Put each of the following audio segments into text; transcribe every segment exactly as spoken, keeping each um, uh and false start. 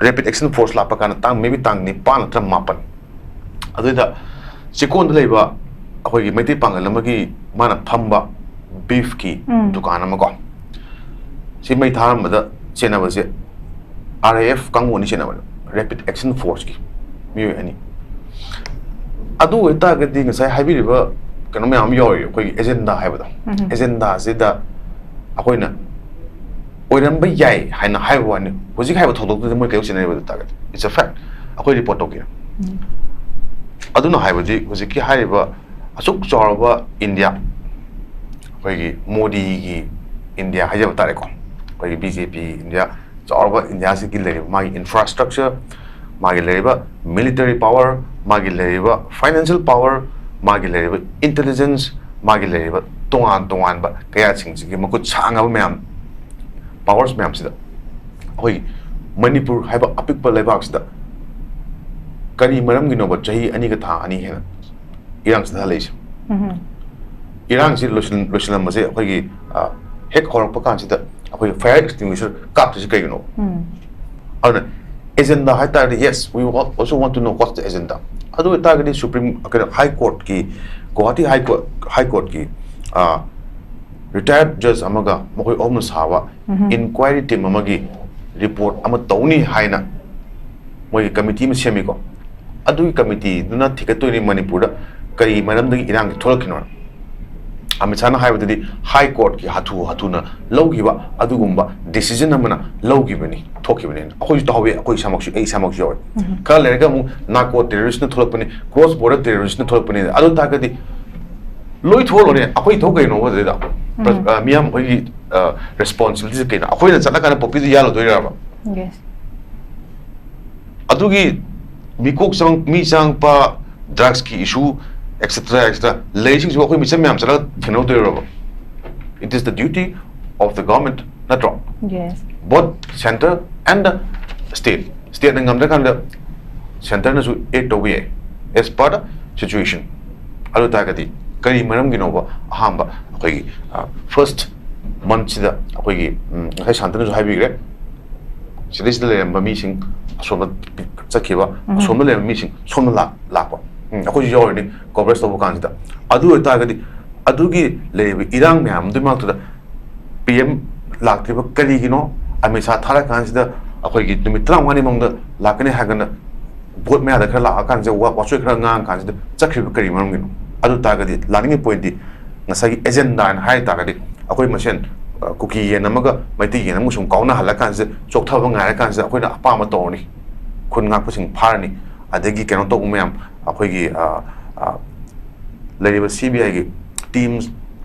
Rapid Action Force ꯂꯥꯛꯄ ꯀꯥꯟꯗ ꯇꯥꯡ, maybe ꯇꯥꯡ ꯅꯤꯄꯥꯟ ꯅꯠꯇ꯭ꯔ ꯃꯥꯄꯟ, ꯑꯗꯨꯗ ꯆꯦꯛꯀꯣꯟꯗ ꯂꯩꯕ ꯑꯩꯈꯣꯏꯒꯤ ꯃꯩꯇꯩ ꯄꯥꯡꯒꯜ ꯑꯃꯒꯤ ꯃꯥꯅ ꯐꯝꯕ ꯕꯤꯐꯀꯤ ꯎꯝ꯫ ꯗꯨꯀꯥꯟ ꯑꯃꯀꯣ, ꯁꯤ ꯃꯩ ꯊꯥꯔꯝꯕꯗ ꯆꯦꯟꯅꯕꯁꯦ ꯑꯥꯔ ꯑꯥꯏ ꯑꯦꯐ ꯀꯥꯡꯕꯨ ꯑꯅꯤ ꯆꯦꯟꯅꯕꯅꯦ, ꯔꯦꯄꯤꯗ ꯑꯦꯛꯁꯟ ꯐꯣꯔꯁꯀꯤ ꯃꯤꯑꯣꯏ ꯑꯅꯤ꯫ ꯑꯗꯨ ꯑꯣꯏꯇꯥꯔꯒꯗꯤ ꯉꯁꯥꯏ ꯍꯥꯏꯕꯤꯔꯤꯕ ꯀꯩꯅꯣ ꯃꯌꯥꯝ ꯑꯃ ꯌꯥꯎꯔꯤ, ꯑꯩꯈꯣꯏꯒꯤ ꯑꯦꯖꯦꯟꯗꯥ ꯍꯥꯏꯕꯗꯣ꯫ ꯎꯝ꯫ ꯑꯦꯖꯦꯟꯗꯥꯁꯤꯗ ꯑꯩꯈꯣꯏꯅ ꯑꯣꯏꯔꯝꯕ ꯌꯥꯏ ꯍꯥꯏꯅ ꯍꯥꯏꯕ ꯋꯥꯅꯤ꯫ ꯍꯧꯖꯤꯛ ꯍꯥꯏꯕ ꯊꯧꯗꯣꯛꯇꯨꯗꯤ ꯃꯣꯏ ꯀꯩꯗꯧ ꯆꯦꯟꯅꯔꯤꯕ ꯑꯗꯨ ꯇꯥꯔꯒꯗꯤ? It's a fact. ꯑꯩꯈꯣꯏ ꯔꯤꯄꯣꯔꯠ ꯇꯧꯒꯦ꯫ ꯎꯝ꯫ ꯑꯗꯨꯅ ꯍꯥꯏꯕꯗꯤ ꯍꯧꯖꯤꯛꯀꯤ ꯍꯥꯏꯔꯤꯕ ꯑꯁꯨꯛ ꯆꯥꯎꯔꯕ ꯏꯟꯗꯤꯌꯥ, ꯑꯩꯈꯣꯏꯒꯤ ꯃꯣꯗꯤꯒꯤ ꯏꯟꯗꯤꯌꯥ ꯍꯥꯏꯖꯕ ꯇꯥꯔꯦꯀꯣ, ꯑꯩꯈꯣꯏꯒꯤ ꯕꯤ ꯖꯦ ꯄꯤ ꯏꯟꯗꯤꯌꯥ, ꯆꯥꯎꯔꯕ ꯏꯟꯗꯤꯌꯥꯁꯤꯒꯤ ꯂꯩꯔꯤꯕ ꯃꯥꯒꯤ ꯏꯟꯐ꯭ꯔꯥꯁ꯭ꯇ꯭ꯔꯛꯆꯔ, ꯃꯥꯒꯤ ꯂꯩꯔꯤꯕ ꯃꯤꯂꯤꯇꯔꯤ ꯄꯥꯋꯔ, ꯃꯥꯒꯤ ꯂꯩꯔꯤꯕ ꯐꯥꯏꯅꯥꯟꯁꯤꯌꯦꯜ ꯄꯥꯋꯔ, ꯃꯥꯒꯤ ꯂꯩꯔꯤꯕ ꯏꯟꯇꯦꯂꯤꯖꯦꯟꯁ, ꯃꯥꯒꯤ ꯂꯩꯔꯤꯕ ꯇꯣꯉꯥꯟ ꯇꯣꯉꯥꯟꯕ ꯀꯌꯥꯁꯤꯡꯁꯤꯒꯤ ꯃꯈꯨꯠ ꯁꯥꯡꯉꯕ ꯃꯌꯥꯝ, ꯄꯥꯋꯔꯁ ꯃꯌꯥꯝꯁꯤꯗ ꯑꯩꯈꯣꯏ ꯃꯅꯤꯄꯨꯔ ꯍꯥꯏꯕ ꯑꯄꯤꯛꯄ ꯂꯩꯕꯥꯛꯁꯤꯗ ꯀꯔꯤ ꯃꯔꯝꯒꯤꯅꯣꯕ ꯆꯍꯤ ꯑꯅꯤꯒ ꯊꯥ ꯑꯅꯤ ꯍꯦꯟꯅ ꯏꯔꯥꯡ ꯆꯠꯊꯍꯜꯂꯛꯏꯁꯦ? ꯎꯝ꯫ ꯏꯔꯥꯡꯁꯤ ꯂꯣꯏꯁꯤꯟ-, ꯂꯣꯏꯁꯤꯜꯂꯝꯕꯁꯦ ꯑꯩꯈꯣꯏꯒꯤ, ꯑ, ꯍꯦꯛ ꯍꯧꯔꯛꯄ ꯀꯥꯟꯁꯤꯗ ꯑꯩꯈꯣꯏꯒꯤ ꯐꯥꯌꯔ ꯑꯦꯛꯁꯇꯤꯡꯒ꯭ꯋꯤꯁꯔ ꯀꯥꯞꯇꯣꯏꯁꯦ ꯀꯩꯒꯤꯅꯣ? ꯎꯝ꯫ ꯑꯗꯨꯅ agenda ꯍꯥꯏꯇꯥꯔꯗꯤ, yes, we also want to know what's the agenda. ꯑꯗꯨ ꯑꯣꯏꯇꯥꯔꯒꯗꯤ ꯁꯨꯄ꯭ꯔꯤꯝ, ꯀꯩꯅꯣ, ꯍꯥꯏ ꯀꯣꯔꯠꯀꯤ, ꯒꯨꯋꯥꯍꯥꯇꯤ ꯍꯥꯏ ꯀꯣꯔꯠ, ꯍꯥꯏ ꯀꯣꯔꯠꯀꯤ, ꯑ, ꯔꯤꯇꯥꯌꯔꯗ ꯖꯖ ꯑꯃꯒ ꯃꯈꯣꯏ ꯑꯍꯨꯝꯅ ꯁꯥꯕ ꯎꯝ꯫ ꯏꯟꯀ꯭ꯋꯥꯏꯔꯤ ꯇꯤꯝ ꯑꯃꯒꯤ ꯔꯤꯄꯣꯔꯠ ꯑꯃ ꯇꯧꯅꯤ ꯍꯥꯏꯅ ꯃꯣꯏꯒꯤ ꯀꯃꯤꯇꯤ ꯑꯃ ꯁꯦꯝꯃꯤꯀꯣ꯫ ꯑꯗꯨꯒꯤ ꯀꯃꯤꯇꯤꯗꯨꯅ ꯊꯤꯒꯠꯇꯣꯏꯅꯤ ꯃꯅꯤꯄꯨꯔꯗ ꯀꯔꯤ ꯃꯔꯝꯗꯒꯤ ꯏꯔꯥꯡꯁꯤ ꯊꯣꯛꯂꯛꯈꯤꯅꯣ꯫ ꯑꯃꯤꯠ ꯁꯥꯍꯅ ꯍꯥꯏꯕꯗꯗꯤ ꯍꯥꯏ ꯀꯣꯔꯠꯀꯤ ꯍꯥꯊꯨ ꯍꯥꯊꯨꯅ ꯂꯧꯈꯤꯕ ꯑꯗꯨꯒꯨꯝꯕ ꯗꯤꯁꯤꯖꯟ ꯑꯃꯅ ꯂꯧꯈꯤꯕꯅꯤ, ꯊꯣꯛꯈꯤꯕꯅꯤ꯫ ꯑꯩꯈꯣꯏꯁꯨ ꯇꯧꯍꯧꯋꯤ, ꯑꯩꯈꯣꯏ ꯏꯁꯥꯃꯛꯁꯨ, ꯑꯩ ꯏꯁꯥꯃꯛꯁꯨ ꯌꯥꯎꯋꯤ꯫ ꯎꯝ꯫ ꯈꯔ ꯂꯩꯔꯒ ꯑꯃꯨꯛ ꯅꯥꯔꯀꯣ ꯇꯦꯔꯣꯔꯤꯁꯅ ꯊꯣꯛꯂꯛꯄꯅꯤ, ꯀ꯭ꯔꯣꯁ ꯕꯣꯔꯗꯔ ꯇꯦꯔꯣꯔꯤꯁꯅ ꯊꯣꯛꯂꯛꯄꯅꯤ꯫ ꯑꯗꯨ ꯇꯥꯔꯒꯗꯤ ꯂꯣꯏ ꯊꯣꯛꯍꯜꯂꯣꯅꯦ, ꯑꯩꯈꯣꯏ ꯊꯧ ꯀꯩꯅꯣ ꯑꯗꯨꯗ? ꯎꯝ꯫ ꯑ, ꯃꯤꯌꯥꯝ ꯑꯩꯈꯣꯏꯒꯤ, ꯑ, ꯔꯦꯁꯄꯣꯟꯁꯤꯕꯤꯂꯤꯇꯤꯁꯦ ꯀꯩꯅꯣ? ꯑꯩꯈꯣꯏꯅ ꯆꯠꯂꯀꯥꯟꯗ ꯄꯣꯄꯤꯗꯨ ꯌꯥꯜꯂꯨꯗꯣꯏꯔꯕ? Yes. ꯑꯗꯨꯒꯤ ꯃꯤꯀꯣꯛ ꯆꯪ-, ꯃꯤ ꯆꯪꯉꯛꯄ, ꯗ꯭ꯔꯒꯁꯀꯤ ꯏꯁꯨ, ꯑꯦꯛꯁꯦꯇ꯭ꯔꯥ ꯑꯦꯛꯁꯦꯇ꯭ꯔꯥ ꯂꯩꯔꯤꯁꯤꯡꯁꯤꯕꯨ ꯑꯩꯈꯣꯏ ꯃꯤꯆꯝ ꯃꯌꯥꯝ ꯆꯠꯂꯒ ꯊꯦꯡꯅꯔꯨꯗꯣꯏꯔꯕ? It is the duty of the government, ꯅꯠꯇ꯭ꯔꯣ? Yes. Both center and the state. ꯁ꯭ꯇꯦꯠꯅ ꯉꯝꯗ꯭ꯔꯀꯥꯟꯗ ꯁꯦꯟꯇꯔꯅꯁꯨ ꯑꯦꯛ ꯇꯧꯕ ꯌꯥꯏ, as per the situation. ꯑꯗꯨ ꯇꯥꯔꯒꯗꯤ ꯀꯔꯤ ꯃꯔꯝꯒꯤꯅꯣꯕ ꯑꯍꯥꯟꯕ ꯑꯩꯈꯣꯏꯒꯤ, ꯑ, ꯐꯥꯔꯁ ꯃꯟꯠꯁꯤꯗ ꯑꯩꯈꯣꯏꯒꯤ, ꯎꯝ, ꯉꯁꯥꯏ ꯁꯥꯟꯇꯅꯁꯨ ꯍꯥꯏꯕꯤꯈ꯭ꯔꯦ, ꯁꯤꯗꯩꯁꯤꯗ ꯂꯩꯔꯝꯕ ꯃꯤꯁꯤꯡ ꯑꯁꯣꯝꯗ ꯆꯠꯈꯤꯕ, ꯎꯝ꯫ ꯑꯁꯣꯝꯗ ꯂꯩꯔꯝꯕ ꯃꯤꯁꯤꯡ ꯁꯣꯝꯗ ꯂꯥꯛ-, ꯂꯥꯛꯄ꯫ ꯎꯝ, ꯑꯩꯈꯣꯏꯁꯨ ꯌꯥꯎꯔꯤꯅꯤ coverage ꯇꯧꯕ ꯀꯥꯟꯁꯤꯗ꯫ ꯑꯗꯨ ꯑꯣꯏꯇꯥꯔꯒꯗꯤ ꯑꯗꯨꯒꯤ ꯂꯩꯔꯤꯕ ꯏꯔꯥꯡ ꯃꯌꯥꯝꯗꯨꯒꯤ ꯃꯔꯛꯇꯨꯗ ꯄꯤ ꯑꯦꯝ ꯂꯥꯛꯇ꯭ꯔꯤꯕ ꯀꯔꯤꯒꯤꯅꯣ? ꯑꯃꯤꯠ ꯁꯥ ꯊꯥꯔꯀꯥꯟꯁꯤꯗ ꯑꯩꯈꯣꯏꯒꯤ ꯅꯨꯃꯤꯠ ꯇꯔꯥꯃꯉꯥꯅꯤ ꯃꯅꯨꯡꯗ ꯂꯥꯛꯀꯅꯤ ꯍꯥꯏꯔꯒꯅ ꯚꯣꯠ ꯃꯌꯥꯗ ꯈꯔ ꯂꯥꯛꯑꯀꯥꯟꯁꯤꯗ ꯋꯥ-, ꯋꯥꯆꯣꯏ ꯈꯔ ꯉꯥꯡꯉ ꯀꯥꯟꯁꯤꯗ ꯆꯠꯈ꯭ꯔꯤꯕ ꯀꯔꯤ ꯃꯔꯝꯒꯤꯅꯣ? ꯑꯗꯨ ꯇꯥꯔꯒꯗꯤ ꯂꯥꯛꯅꯤꯡꯉꯤ point ꯗꯤ ꯉꯁꯥꯏꯒꯤ agenda ꯍꯥꯏꯅ ꯍꯥꯏ ꯇꯥꯔꯒꯗꯤ ꯑꯩꯈꯣꯏ ꯃꯁꯦꯟ, ꯑ, ꯀꯨꯀꯤ ꯌꯦꯟ ꯑꯃꯒ ꯃꯩꯇꯩ ꯌꯦꯟ ꯑꯃꯒ ꯁꯨꯝ ꯀꯥꯎꯅꯍꯜꯂꯀꯥꯟꯁꯤꯗ ꯆꯣꯛꯊꯕ ꯉꯥꯏꯔꯀꯥꯟꯁꯤꯗ ꯑꯩꯈꯣꯏꯅ ꯑꯄꯥꯝꯕ ꯇꯧꯔꯅꯤ꯫ ꯈꯨꯟ ꯉꯥꯛꯄꯁꯤꯡ ꯐꯥꯔꯅꯤ꯫ ꯑꯗꯒꯤ ꯀꯩꯅꯣ ꯇꯧꯕ ꯃꯌꯥꯝ ꯑꯩꯈꯣꯏꯒꯤ, ꯑ, ꯑ, ꯂꯩꯔꯤꯕ ꯁꯤ ꯕꯤ ꯑꯥꯏꯒꯤ teams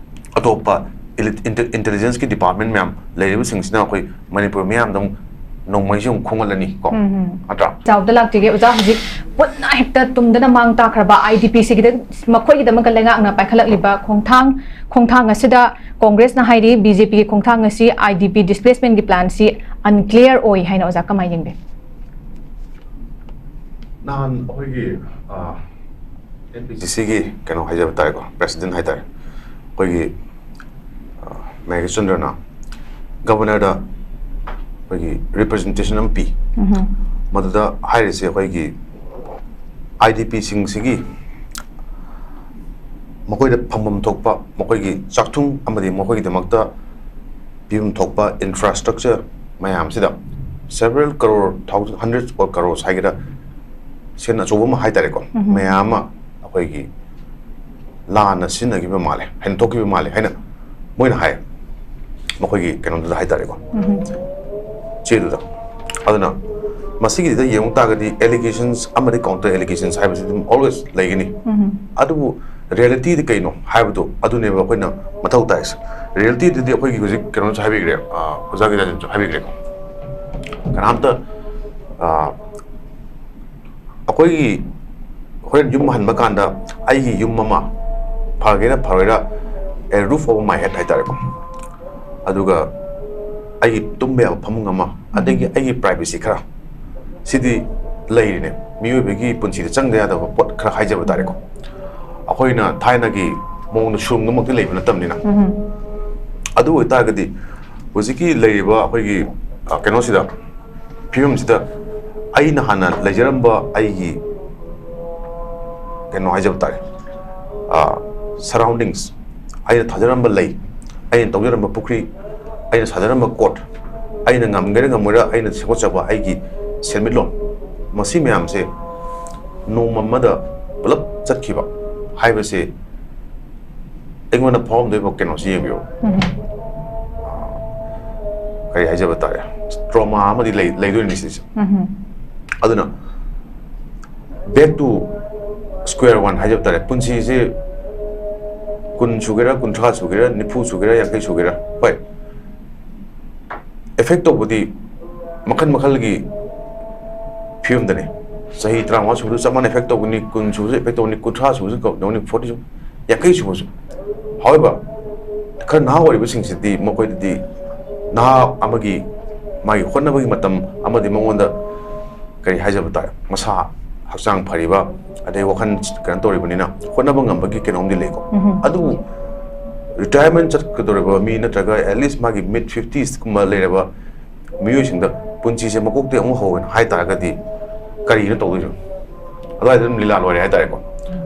ꯑꯇꯣꯞꯄ ꯏꯂꯤ-, intel-, intelligence ꯀꯤ department ꯃꯌꯥꯝ ꯂꯩꯔꯤꯕꯁꯤꯡꯁꯤꯅ ꯑꯩꯈꯣꯏ ꯃꯅꯤꯄꯨꯔ ꯃꯤꯌꯥꯝꯗ ꯑꯃꯨꯛ ꯅꯣꯡꯃꯩꯁꯦ ꯑꯃꯨꯛ ꯈꯣꯡꯍꯜꯂꯅꯤ ꯀꯣ꯫ ꯎꯝ, ꯎꯝ꯫ ꯅꯠꯇ꯭ꯔꯥ? ꯆꯥꯎꯕꯗ ꯂꯥꯛꯆꯒꯦ ꯑꯣꯖꯥ, ꯍꯧꯖꯤꯛ ꯄꯨꯟꯅ ꯍꯦꯛꯇ ꯇꯨꯝꯗꯅ ꯃꯥꯡ ꯇꯥꯈ꯭ꯔꯕ ꯑꯥꯏ ꯗꯤ ꯄꯤ ꯁꯤꯒꯤꯗ ꯃꯈꯣꯏꯒꯤꯗꯃꯛꯇ ꯂꯩꯉꯥꯛꯅ ꯄꯥꯏꯈꯠꯂꯛꯂꯤꯕ ꯈꯣꯡꯊꯥꯡ, ꯈꯣꯡꯊꯥꯡ ꯑꯁꯤꯗ ꯀꯣꯡꯒ꯭ꯔꯦꯁꯅ ꯍꯥꯏꯔꯤ ꯕꯤ ꯖꯦ ꯄꯤꯒꯤ ꯈꯣꯡꯊꯥꯡ ꯑꯁꯤ ꯑꯥꯏ ꯗꯤ ꯄꯤ displacement ꯀꯤ plan ꯁꯤ unclear ꯑꯣꯏ ꯍꯥꯏꯅ ꯑꯣꯖꯥ ꯀꯃꯥꯏꯅ ꯌꯦꯡꯕꯤ? ꯅꯍꯥꯟ ꯑꯩꯈꯣꯏꯒꯤ, ꯑ, ꯑꯦꯟ ꯄꯤ ꯁꯤ ꯁꯤꯒꯤ ꯀꯩꯅꯣ ꯍꯥꯏꯖꯕ ꯇꯥꯔꯦꯀꯣ, president ꯍꯥꯏꯇꯥꯔꯦ, ꯑꯩꯈꯣꯏꯒꯤ, ꯑ, ꯃꯍꯦꯁ ꯆꯟꯗ꯭ꯔꯅ governorꯗ ꯑꯩꯈꯣꯏꯒꯤ representation ꯑꯃ ꯄꯤ꯫ ꯎꯝꯍꯨꯝ꯫ ꯃꯗꯨꯗ ꯍꯥꯏꯔꯤꯁꯦ ꯑꯩꯈꯣꯏꯒꯤ ꯑꯥꯏ ꯗꯤ ꯄꯤ ꯁꯤꯡꯁꯤꯒꯤ ꯃꯈꯣꯏꯗ ꯐꯪꯐꯝ ꯊꯣꯛꯄ ꯃꯈꯣꯏꯒꯤ ꯆꯥꯛꯊꯨꯡ ꯑꯃꯗꯤ ꯃꯈꯣꯏꯒꯤꯗꯃꯛꯇ ꯄꯤꯐꯝ ꯊꯣꯛꯄ infrastructure ꯃꯌꯥꯝꯁꯤꯗ several crore, thousand, hundreds of crores ꯍꯥꯏꯒꯦꯔꯥ, ꯁꯦꯟ ꯑꯆꯧꯕ ꯑꯃ ꯍꯥꯏꯇꯥꯔꯦꯀꯣ, ꯎꯝꯍꯨꯝ꯫ ꯃꯌꯥꯝ ꯑꯃ ꯑꯩꯈꯣꯏꯒꯤ ꯂꯥꯟꯅ ꯁꯤꯖꯤꯟꯅꯈꯤꯕ ꯃꯥꯜꯂꯦ, ꯍꯦꯟꯗꯣꯛꯈꯤꯕ ꯃꯥꯜꯂꯦ ꯍꯥꯏꯅ ꯃꯣꯏꯅ ꯍꯥꯏ, ꯃꯈꯣꯏꯒꯤ ꯀꯩꯅꯣꯗꯨꯗ ꯍꯥꯏꯇꯥꯔꯦꯀꯣ, ꯎꯝꯍꯨꯝ꯫ ꯆꯦꯗꯨꯗ꯫ ꯑꯗꯨꯅ ꯃꯁꯤꯒꯤꯁꯤꯗ ꯌꯦꯡꯉꯨ ꯇꯥꯔꯒꯗꯤ allegations ꯑꯃꯗꯤ counter allegations ꯍꯥꯏꯕꯁꯤ ꯑꯗꯨꯝ always ꯂꯩꯒꯅꯤ꯫ ꯎꯝꯍꯨꯝ꯫ ꯑꯗꯨꯕꯨ reality ꯗꯤ ꯀꯩꯅꯣ ꯍꯥꯏꯕꯗꯣ ꯑꯗꯨꯅꯦꯕ ꯑꯩꯈꯣꯏꯅ ꯃꯊꯧ ꯇꯥꯏꯁꯦ꯫ Reality ꯗꯗꯤ ꯑꯩꯈꯣꯏꯒꯤ ꯍꯧꯖꯤꯛ ꯀꯩꯅꯣꯁꯨ ꯍꯥꯏꯕꯤꯈ꯭ꯔꯦ, ꯑ, ꯑꯣꯖꯥ ꯒꯤꯇꯥꯟꯖꯟꯁꯨ ꯍꯥꯏꯕꯤꯈ꯭ꯔꯦꯀꯣ꯫ ꯀꯅꯥꯝꯇ, ꯑ, ꯑꯩꯈꯣꯏꯒꯤ ꯍꯣꯔꯦꯟ ꯌꯨꯝ ꯍꯟꯕ ꯀꯥꯟꯗ ꯑꯩꯒꯤ ꯌꯨꯝ ꯑꯃ, ꯐꯒꯦꯔꯥ ꯐꯔꯣꯏꯔꯥ, a roof over my head ꯍꯥꯏꯇꯥꯔꯦꯀꯣ, ꯑꯗꯨꯒ ꯑꯩꯒꯤ ꯇꯨꯝꯕ ꯌꯥꯕ ꯐꯃꯨꯡ ꯑꯃ, ꯑꯗꯒꯤ ꯑꯩꯒꯤ privacy ꯈꯔ, ꯁꯤꯗꯤ ꯂꯩꯔꯤꯅꯦ꯫ ꯃꯤꯑꯣꯏꯕꯒꯤ ꯄꯨꯟꯁꯤꯗ ꯆꯪꯗ ꯌꯥꯗꯕ ꯄꯣꯠ ꯈꯔ ꯍꯥꯏꯖꯕ ꯇꯥꯔꯦꯀꯣ꯫ ꯑꯩꯈꯣꯏꯅ ꯊꯥꯏꯅꯒꯤ ꯃꯑꯣꯡꯗ ꯁꯨꯔꯨꯡꯗꯃꯛꯇꯤ ꯂꯩꯕ ꯅꯠꯇꯕꯅꯤꯅ꯫ ꯎꯝꯍꯨꯝ꯫ ꯑꯗꯨ ꯑꯣꯏꯇꯥꯔꯒꯗꯤ ꯍꯧꯖꯤꯛꯀꯤ ꯂꯩꯔꯤꯕ ꯑꯩꯈꯣꯏꯒꯤ, ꯑ, ꯀꯩꯅꯣꯁꯤꯗ, ꯐꯤꯕꯝꯁꯤꯗ ꯑꯩꯅ ꯍꯥꯟꯅ ꯂꯩꯖꯔꯝꯕ ꯑꯩꯒꯤ ꯀꯩꯅꯣ ꯍꯥꯏꯖꯕ ꯇꯥꯔꯦ, ꯁꯔꯥꯎꯟꯗꯤꯡꯁ, ꯑꯩꯅ ꯊꯥꯖꯔꯝꯕ ꯂꯩ, ꯑꯩꯅ ꯇꯧꯖꯔꯝꯕ ꯄꯨꯈ꯭ꯔꯤ, ꯑꯩꯅ ꯁꯥꯖꯔꯝꯕ ꯀꯣꯔꯠ, ꯑꯩꯅ ꯉꯝꯒꯦꯔꯥ ꯉꯝꯃꯣꯏꯔꯥ ꯑꯩꯅ ꯁꯦꯝꯒꯠꯆꯕ ꯑꯩꯒꯤ ꯁꯦꯟꯃꯤꯠꯂꯣꯟ, ꯃꯁꯤ ꯃꯌꯥꯝꯁꯦ ꯅꯣꯡꯃ ꯑꯃꯗ ꯄꯨꯂꯞ ꯆꯠꯈꯤꯕ ꯍꯥꯏꯕꯁꯦ ꯑꯩꯉꯣꯟꯗ ꯐꯥꯎꯔꯝꯗꯣꯏꯕ ꯀꯩꯅꯣꯁꯤ ꯌꯦꯡꯕꯤꯌꯨ꯫ ꯀꯔꯤ ꯍꯥꯏꯖꯕ ꯇꯥꯔꯦ, ꯇ꯭ꯔꯣꯃꯥ ꯑꯃꯗꯤ ꯂꯩ ꯂꯩꯗꯣꯏꯅꯤ ꯁꯤꯁꯦ꯫ ꯑꯗꯨꯅ back to square one ꯍꯥꯏꯖꯕ ꯇꯥꯔꯦ꯫ ꯄꯨꯟꯁꯤꯁꯦ ꯀꯨꯟ ꯁꯨꯒꯦꯔꯥ, ꯀꯨꯟꯊ꯭ꯔꯥ ꯁꯨꯒꯦꯔꯥ, ꯅꯤꯐꯨ ꯁꯨꯒꯦꯔꯥ, ꯌꯥꯡꯈꯩ ꯁꯨꯒꯦꯔꯥ, ꯍꯣꯏ, ꯑꯦꯐꯦꯛ ꯇꯧꯕꯗꯤ ꯃꯈꯜ ꯃꯈꯜꯒꯤ ꯐꯤꯕꯝꯗꯅꯤ꯫ ꯆꯍꯤ ꯇꯔꯥꯃꯉꯥ ꯁꯨꯕꯗꯁꯨ ꯆꯞ ꯃꯥꯟꯅ ꯑꯦꯐꯦꯛ ꯇꯧꯒꯅꯤ, ꯀꯨꯟ ꯁꯨꯕꯁꯨ ꯑꯦꯐꯦꯛ ꯇꯧꯒꯅꯤ, ꯀꯨꯟꯊ꯭ꯔꯥ ꯁꯨꯕꯁꯨ ꯇꯧꯒꯅꯤ, ꯐꯣꯔꯇꯤ ꯁꯨ, ꯌꯥꯡꯈꯩ ꯁꯨꯕꯁꯨ꯫ ꯍꯥꯎꯋꯦꯕ, ꯈꯔ ꯅꯍꯥ ꯑꯣꯏꯔꯤꯕꯁꯤꯡꯁꯤꯗꯤ, ꯃꯈꯣꯏꯗꯗꯤ ꯅꯍꯥ ꯑꯃꯒꯤ ꯃꯥꯒꯤ ꯍꯣꯠꯅꯕꯒꯤ ꯃꯇꯝ ꯑꯃꯗꯤ ꯃꯉꯣꯟꯗ ꯀꯔꯤ ꯍꯥꯏꯖꯕ ꯇꯥꯔꯦ, ꯃꯁꯥ ꯍꯛꯆꯥꯡ ꯐꯔꯤꯕ, ꯑꯗꯩ ꯋꯥꯈꯜ ꯀꯩꯅꯣ ꯇꯧꯔꯤꯕꯅꯤꯅ ꯍꯣꯠꯅꯕ ꯉꯝꯕꯒꯤ ꯀꯩꯅꯣꯝꯗꯤ ꯂꯩꯀꯣ꯫ ꯑꯗꯨꯕꯨ ꯔꯤꯇꯥꯌꯔꯃꯦꯟ ꯆꯠꯀꯗꯧꯔꯤꯕ ꯃꯤ ꯅꯠꯇ꯭ꯔꯒ at least ꯃꯥꯒꯤ mid fiftiesꯀꯨꯝꯕ ꯂꯩꯔꯕ ꯃꯤꯑꯣꯏꯁꯤꯡꯗ ꯄꯨꯟꯁꯤꯁꯦ ꯃꯀꯣꯛꯇꯒꯤ ꯑꯃꯨꯛ ꯍꯧꯋꯦꯅ ꯍꯥꯏ ꯇꯥꯔꯒꯗꯤ ꯀꯔꯤꯅꯣ ꯇꯧꯗꯣꯏꯁꯦ? ꯑꯗꯨꯋꯥꯏꯗ ꯑꯗꯨꯝ ꯂꯤꯂꯥ ꯂꯣꯏꯔꯦ ꯍꯥꯏꯇꯥꯔꯦꯀꯣ꯫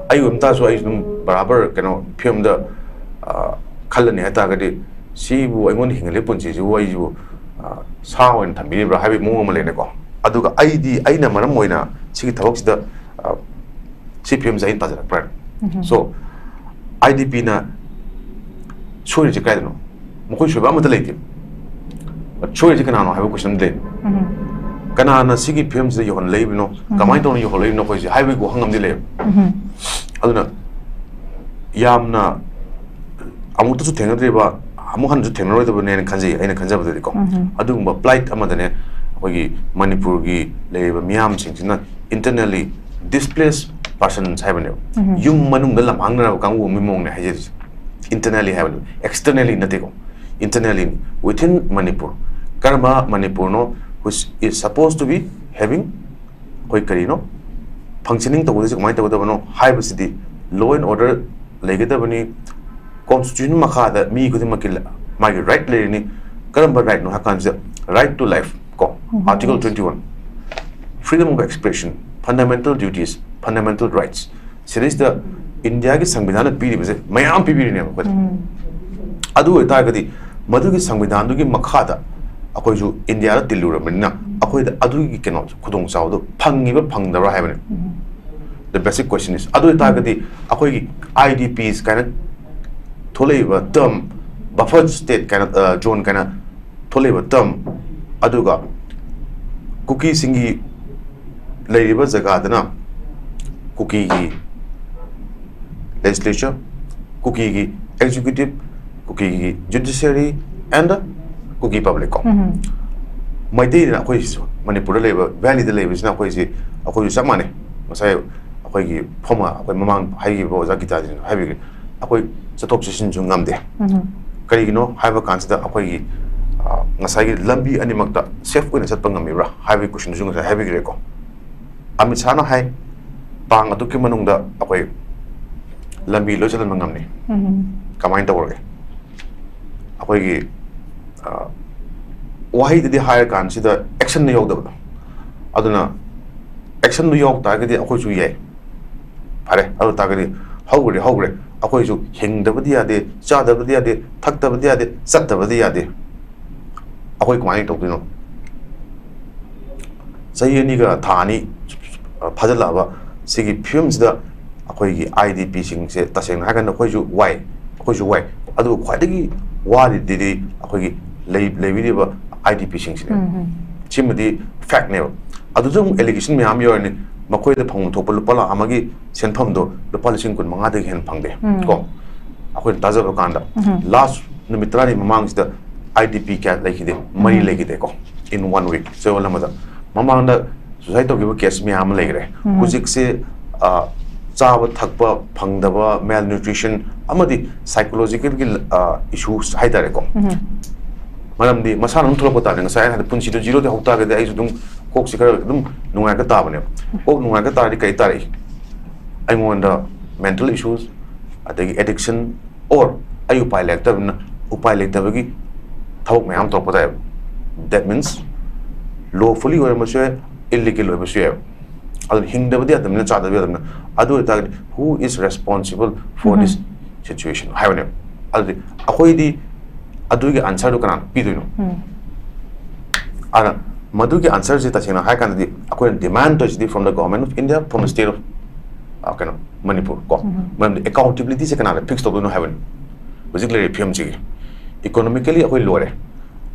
ꯑꯩ ꯑꯣꯏꯕ ꯇꯥꯔꯁꯨ ꯑꯩꯁꯨ ꯑꯗꯨꯝ ꯕꯔꯥꯕꯔ ꯀꯩꯅꯣ ꯐꯤꯕꯝꯗ, ꯑ, ꯈꯜꯂꯅꯤ ꯍꯥꯏꯇꯥꯔꯒꯗꯤ, ꯁꯤꯕꯨ ꯑꯩꯉꯣꯟꯗ ꯍꯤꯡꯍꯜꯂꯤ ꯄꯨꯟꯁꯤꯁꯤꯕꯨ ꯑꯩꯁꯤꯕꯨ, ꯑ, ꯁꯥ ꯑꯣꯏꯅ ꯊꯝꯕꯤꯔꯤꯕ꯭ꯔꯥ ꯍꯥꯏꯕꯒꯤ ꯃꯑꯣꯡ ꯑꯃ ꯂꯩꯔꯦꯀꯣ꯫ ꯑꯗꯨꯒ ꯑꯩꯗꯤ, ꯑꯩꯅ ꯃꯔꯝ ꯑꯣꯏꯅ ꯁꯤꯒꯤ ꯊꯕꯛꯁꯤꯗ, ꯑ, ꯁꯤ ꯐꯤꯕꯝꯁꯦ ꯑꯩꯅ ꯇꯥꯖꯔꯛꯄ꯭ꯔꯥ? So, IDPꯅ ꯁꯣꯏꯔꯤꯁꯦ ꯀꯥꯏꯗꯅꯣ? ꯃꯈꯣꯏ ꯁꯣꯏꯕ ꯑꯃꯠꯇ ꯂꯩꯇꯦ꯫ But ꯁꯣꯏꯔꯤꯁꯦ ꯀꯅꯥꯅꯣ ꯍꯥꯏꯕ question ꯑꯃꯗꯤ ꯂꯩ꯫ ꯀꯅꯥꯅ ꯁꯤꯒꯤ ꯐꯤꯕꯝꯁꯤꯗ ꯌꯧꯍꯜꯂꯛꯏꯕꯅꯣ? ꯀꯃꯥꯏꯅ ꯇꯧꯅ ꯌꯧꯍꯜꯂꯛꯏꯕꯅꯣ ꯑꯩꯈꯣꯏꯁꯦ ꯍꯥꯏꯕꯒꯤ ꯋꯥꯍꯪ ꯑꯃꯗꯤ ꯂꯩꯌꯦꯕ꯫ ꯑꯗꯨꯅ ꯌꯥꯝꯅ ꯑꯃꯨꯛꯇꯁꯨ ꯊꯦꯡꯅꯗ꯭ꯔꯤꯕ, ꯑꯃꯨꯛ ꯍꯟꯅꯁꯨ ꯊꯦꯡꯅꯔꯣꯏꯗꯕꯅꯦꯅ ꯈꯟꯖꯩ, ꯑꯩꯅ ꯈꯟꯖꯕꯗꯗꯤꯀꯣ꯫ ꯑꯗꯨꯒꯨꯝꯕ plight ꯑꯃꯗꯅꯦ ꯑꯩꯈꯣꯏꯒꯤ ꯃꯅꯤꯄꯨꯔꯒꯤ ꯂꯩꯔꯤꯕ ꯃꯤꯌꯥꯝꯁꯤꯡꯁꯤꯅ internally displaced persons ꯍꯥꯏꯕꯅꯦꯕ꯫ ꯌꯨꯝ ꯃꯅꯨꯡꯗ ꯂꯝꯍꯥꯡꯅꯔꯕ ꯀꯥꯡꯕꯨ ꯑꯃꯒꯤ ꯃꯑꯣꯡꯅꯦ ꯍꯥꯏꯖꯔꯤꯁꯦ꯫ Internally ꯍꯥꯏꯕꯅꯦꯕ, externally ꯅꯠꯇꯦꯀꯣ꯫ Internally, within Manipur꯫ ꯀꯔꯝꯕ ꯃꯅꯤꯄꯨꯔꯅꯣ which is supposed to be having ꯑꯩꯈꯣꯏ ꯀꯔꯤꯅꯣ functioning ꯇꯧꯒꯗꯕꯁꯦ ꯀꯃꯥꯏꯅ ꯇꯧꯒꯗꯕꯅꯣ ꯍꯥꯏꯕꯁꯤꯗꯤ law and order ꯂꯩꯒꯗꯕꯅꯤ꯫ Constitution ꯃꯈꯥꯗ ꯃꯤ ꯈꯨꯗꯤꯡꯃꯛꯀꯤ ꯂ-, ꯃꯥꯒꯤ right ꯂꯩꯔꯤꯅꯤ꯫ ꯀꯔꯝꯕ rightꯅꯣ ꯍꯥꯏ ꯀꯥꯟꯁꯤꯗ right to life, ꯀꯣ, Article twenty one, freedom of expression, fundamental duties, fundamental rights, ꯁꯤꯗꯩꯁꯤꯗ ꯏꯟꯗꯤꯌꯥꯒꯤ ꯁꯪꯕꯤꯙꯥꯟꯅ ꯄꯤꯔꯤꯕꯁꯦ ꯃꯌꯥꯝ ꯄꯤꯕꯤꯔꯤꯅꯦꯕ ꯑꯩꯈꯣꯏꯗ꯫ ꯑꯗꯨ ꯑꯣꯏꯇꯥꯔꯒꯗꯤ ꯃꯗꯨꯒꯤ ꯁꯪꯕꯤꯙꯥꯟꯗꯨꯒꯤ ꯃꯈꯥꯗ ꯑꯩꯈꯣꯏꯁꯨ ꯏꯟꯗꯤꯌꯥꯗ ꯇꯤꯜꯂꯨꯔꯕꯅꯤꯅ ꯑꯩꯈꯣꯏꯗ ꯑꯗꯨꯒꯤ ꯀꯩꯅꯣ ꯈꯨꯗꯣꯡꯆꯥꯕꯗꯣ ꯐꯪꯉꯤꯕ ꯐꯪꯗꯕ꯭ꯔꯥ ꯍꯥꯏꯕꯅꯤ꯫ The basic question is, ꯑꯗꯨ ꯑꯣꯏꯇꯥꯔꯒꯗꯤ ꯑꯩꯈꯣꯏꯒꯤ I D Ps ꯀꯥꯏꯅ ꯊꯣꯛꯂꯛꯏꯕ term, buffer state ꯀꯥꯏꯅ, zone ꯀꯥꯏꯅ ꯊꯣꯛꯂꯛꯏꯕ term, ꯑꯗꯨꯒ ꯀꯨꯀꯤꯁꯤꯡꯒꯤ ꯂꯩꯔꯤꯕ ꯖꯒꯥꯗꯅ ꯀꯨꯀꯤꯒꯤ legislature, ꯀꯨꯀꯤꯒꯤ executive, ꯀꯨꯀꯤꯒꯤ judiciary and Kuki public ꯀꯣ꯫ ꯃꯩꯇꯩꯗꯅ ꯑꯩꯈꯣꯏ ꯃꯅꯤꯄꯨꯔꯗ ꯂꯩꯕ, valleyꯗ ꯂꯩꯕꯁꯤꯅ ꯑꯩꯈꯣꯏꯁꯤ, ꯑꯩꯈꯣꯏꯁꯨ ꯆꯞ ꯃꯥꯟꯅꯩ꯫ ꯉꯁꯥꯏ ꯑꯩꯈꯣꯏꯒꯤ former, ꯑꯩꯈꯣꯏ ꯃꯃꯥꯡ ꯍꯥꯏꯈꯤꯕ ꯑꯣꯖꯥ ꯒꯤꯇꯥꯖꯤꯅ ꯍꯥꯏꯕꯤꯈ꯭ꯔꯦ, ꯑꯩꯈꯣꯏ ꯆꯠꯊꯣꯛ ꯆꯠꯁꯤꯟꯁꯨ ꯉꯝꯗꯦ꯫ ꯀꯔꯤꯒꯤꯅꯣ ꯍꯥꯏꯕ ꯀꯥꯟꯁꯤꯗ ꯑꯩꯈꯣꯏꯒꯤ, ꯑ, ꯉꯁꯥꯏꯒꯤ ꯂꯝꯕꯤ ꯑꯅꯤꯃꯛꯇ safe ꯑꯣꯏꯅ ꯆꯠꯄ ꯉꯝꯃꯤꯕ꯭ꯔꯥ ꯍꯥꯏꯕꯒꯤ questionꯗꯨꯁꯨ ꯉꯁꯥꯏ ꯍꯥꯏꯕꯤꯈ꯭ꯔꯦꯀꯣ꯫ ꯑꯃꯤꯠ ꯁꯥꯍꯅ ꯍꯥꯏ, ꯇꯥꯡ ꯑꯗꯨꯛꯀꯤ ꯃꯅꯨꯡꯗ ꯑꯩꯈꯣꯏ ꯂꯝꯕꯤ ꯂꯣꯏ ꯆꯜꯍꯟꯕ ꯉꯝꯅꯤ꯫ ꯀꯃꯥꯏꯅ ꯇꯧꯔꯒꯦ? ꯑꯩꯈꯣꯏꯒꯤ, ꯑ, ꯋꯥꯍꯩꯗꯗꯤ ꯍꯥꯏꯔ ꯀꯥꯟꯁꯤꯗ actionꯗ ꯌꯥꯎꯗꯕꯗꯣ꯫ ꯑꯗꯨꯅ actionꯗꯨ ꯌꯥꯎ ꯇꯥꯔꯒꯗꯤ ꯑꯩꯈꯣꯏꯁꯨ ꯌꯥꯏ꯫ ꯐꯔꯦ, ꯑꯗꯨ ꯇꯥꯔꯒꯗꯤ ꯍꯧꯈ꯭ꯔꯦ, ꯍꯧꯈ꯭ꯔꯦ꯫ ꯑꯩꯈꯣꯏꯁꯨ ꯍꯤꯡꯗꯕꯗꯤ ꯌꯥꯗꯦ, ꯆꯥꯗꯕꯗꯤ ꯌꯥꯗꯦ, ꯊꯛꯇꯕꯗꯤ ꯌꯥꯗꯦ, ꯆꯠꯇꯕꯗꯤ ꯌꯥꯗꯦ꯫ ꯑꯩꯈꯣꯏ ꯀꯃꯥꯏꯅ ꯇꯧꯗꯣꯏꯅꯣ? ꯆꯍꯤ ꯑꯅꯤꯒ ꯊꯥ ꯑꯅꯤ ꯐꯥꯖꯤꯜꯂꯛꯑꯕ ꯁꯤꯒꯤ ꯐꯤꯕꯝꯁꯤꯗ ꯑꯩꯈꯣꯏꯒꯤ I D Pꯁꯤꯡꯁꯦ ꯇꯁꯦꯡꯅ ꯍꯥꯏꯔꯀꯥꯟꯗ ꯑꯩꯈꯣꯏꯁꯨ ꯋꯥꯏ, ꯑꯩꯈꯣꯏꯁꯨ ꯋꯥꯏ꯫ ꯑꯗꯨꯕꯨ ꯈ꯭ꯋꯥꯏꯗꯒꯤ ꯋꯥꯔꯤꯗꯨꯗꯤ ꯑꯩꯈꯣꯏꯒꯤ ꯂꯩ-, ꯂꯩꯕꯤꯔꯤꯕ I D Pꯁꯤꯡꯁꯤꯅꯦ꯫ ꯁꯤꯃꯗꯤ factꯅꯦꯕ꯫ ꯑꯗꯨꯗ ꯑꯃꯨꯛ allegation ꯃꯌꯥꯝ ꯌꯧꯔꯅꯤ, ꯃꯈꯣꯏꯗ ꯐꯪꯐꯝ ꯊꯣꯛꯄ ꯂꯨꯄꯥ ꯂꯥꯈ ꯑꯃꯒꯤ ꯁꯦꯟꯐꯝꯗꯣ ꯂꯨꯄꯥ ꯂꯤꯁꯤꯡ ꯀꯨꯟ ꯃꯉꯥꯗꯒꯤ ꯍꯦꯟꯅ ꯐꯪꯗꯦ꯫ ꯀꯣ, ꯑꯩꯈꯣꯏꯅ ꯇꯥꯖꯕ ꯀꯥꯟꯗ last ꯅꯨꯃꯤꯠ ꯇꯔꯥꯅꯤ ꯃꯃꯥꯡꯁꯤꯗ I D P ꯀꯌꯥ ꯂꯩꯈꯤꯗꯦ? ꯃꯔꯤ ꯂꯩꯈꯤꯗꯦꯀꯣ, in one week, ꯆꯌꯣꯜ ꯑꯃꯗ꯫ ꯃꯃꯥꯡꯗ suicide ꯇꯧꯈꯤꯕ case ꯃꯌꯥꯝ ꯑꯃ ꯂꯩꯈ꯭ꯔꯦ꯫ ꯍꯧꯖꯤꯛꯁꯦ, ꯑ, ꯆꯥꯕ ꯊꯛꯄ ꯐꯪꯗꯕ, malnutrition ꯑꯃꯗꯤ psychologicalꯒꯤ, ꯑ, issues ꯍꯥꯏꯇꯥꯔꯦꯀꯣ꯫ ꯃꯔꯝꯗꯤ ꯃꯁꯥꯅ ꯑꯗꯨꯝ ꯊꯣꯛꯂꯛꯄ ꯇꯥꯕꯅꯤ꯫ ꯉꯁꯥꯏ ꯑꯩꯅ ꯍꯥꯏꯕꯗ ꯄꯨꯟꯁꯤꯗꯣ zeroꯗꯒꯤ ꯍꯧ ꯇꯥꯔꯒꯗꯤ ꯑꯩꯁꯨ ꯑꯗꯨꯝ ꯀꯣꯛꯁꯤ ꯈꯔ ꯑꯗꯨꯝ ꯅꯨꯡꯉꯥꯏꯔꯛꯇ ꯇꯥꯕꯅꯦꯕ꯫ ꯀꯣꯛ ꯅꯨꯡꯉꯥꯏꯔꯛꯇ ꯇꯥꯔꯗꯤ ꯀꯔꯤ ꯇꯥꯔꯛꯏ? ꯑꯩꯉꯣꯟꯗ mental issues, ꯑꯗꯒꯤ addiction, or ꯑꯩ ꯎꯄꯥꯏ ꯂꯩꯔꯛꯇꯕꯅꯤꯅ ꯎꯄꯥꯏ ꯂꯩꯇꯕꯒꯤ ꯊꯕꯛ ꯃꯌꯥꯝ ꯇꯧꯔꯛꯄ ꯇꯥꯏꯕ꯫ That means ꯂꯣꯐꯨꯂꯤ ꯑꯣꯏꯔꯝꯕꯁꯨ ꯌꯥꯏ, ꯏꯜꯂꯤꯒꯦꯜ ꯑꯣꯏꯕꯁꯨ ꯌꯥꯏ꯫ ꯑꯗꯨꯅ ꯍꯤꯡꯗꯕꯗꯤ ꯌꯥꯗꯕꯅꯤꯅ, ꯆꯥꯗꯕ ꯌꯥꯗꯕꯅꯤꯅ꯫ ꯑꯗꯨ ꯑꯣꯏꯇꯥꯔꯒꯗꯤ, who is responsible for this situation ꯍꯥꯏꯕꯅꯦꯕ꯫ ꯑꯗꯨꯗꯤ ꯑꯩꯈꯣꯏꯗꯤ ꯑꯗꯨꯒꯤ ꯑꯟꯁꯔꯗꯨ ꯀꯅꯥꯅ ꯄꯤꯗꯣꯏꯅꯣ? ꯑꯗꯨꯅ ꯃꯗꯨꯒꯤ ꯑꯟꯁꯔꯁꯦ ꯇꯁꯦꯡꯅ ꯍꯥꯏꯔ ꯀꯥꯟꯗꯗꯤ ꯑꯩꯈꯣꯏꯅ ꯗꯤꯃꯥꯟ ꯇꯧꯔꯤꯁꯤꯗꯤ from the government of India, from the state of, uh, ꯀꯩꯅꯣ, ꯃꯅꯤꯄꯨꯔ ꯀꯣ꯫ ꯃꯔꯝꯗꯤ ꯑꯦꯀꯥꯎꯟꯇꯦꯕꯤꯂꯤꯇꯤꯁꯦ ꯀꯅꯥꯅ ꯐꯤꯛꯁ ꯇꯧꯗꯣꯏꯅꯣ ꯍꯥꯏꯕꯅꯤ꯫ ꯍꯧꯖꯤꯛ ꯂꯩꯔꯤꯕ ꯐꯤꯕꯝꯁꯤꯒꯤ ꯏꯀꯣꯅꯣꯃꯤꯀꯦꯂꯤ ꯑꯩꯈꯣꯏ ꯂꯣꯏꯔꯦ꯫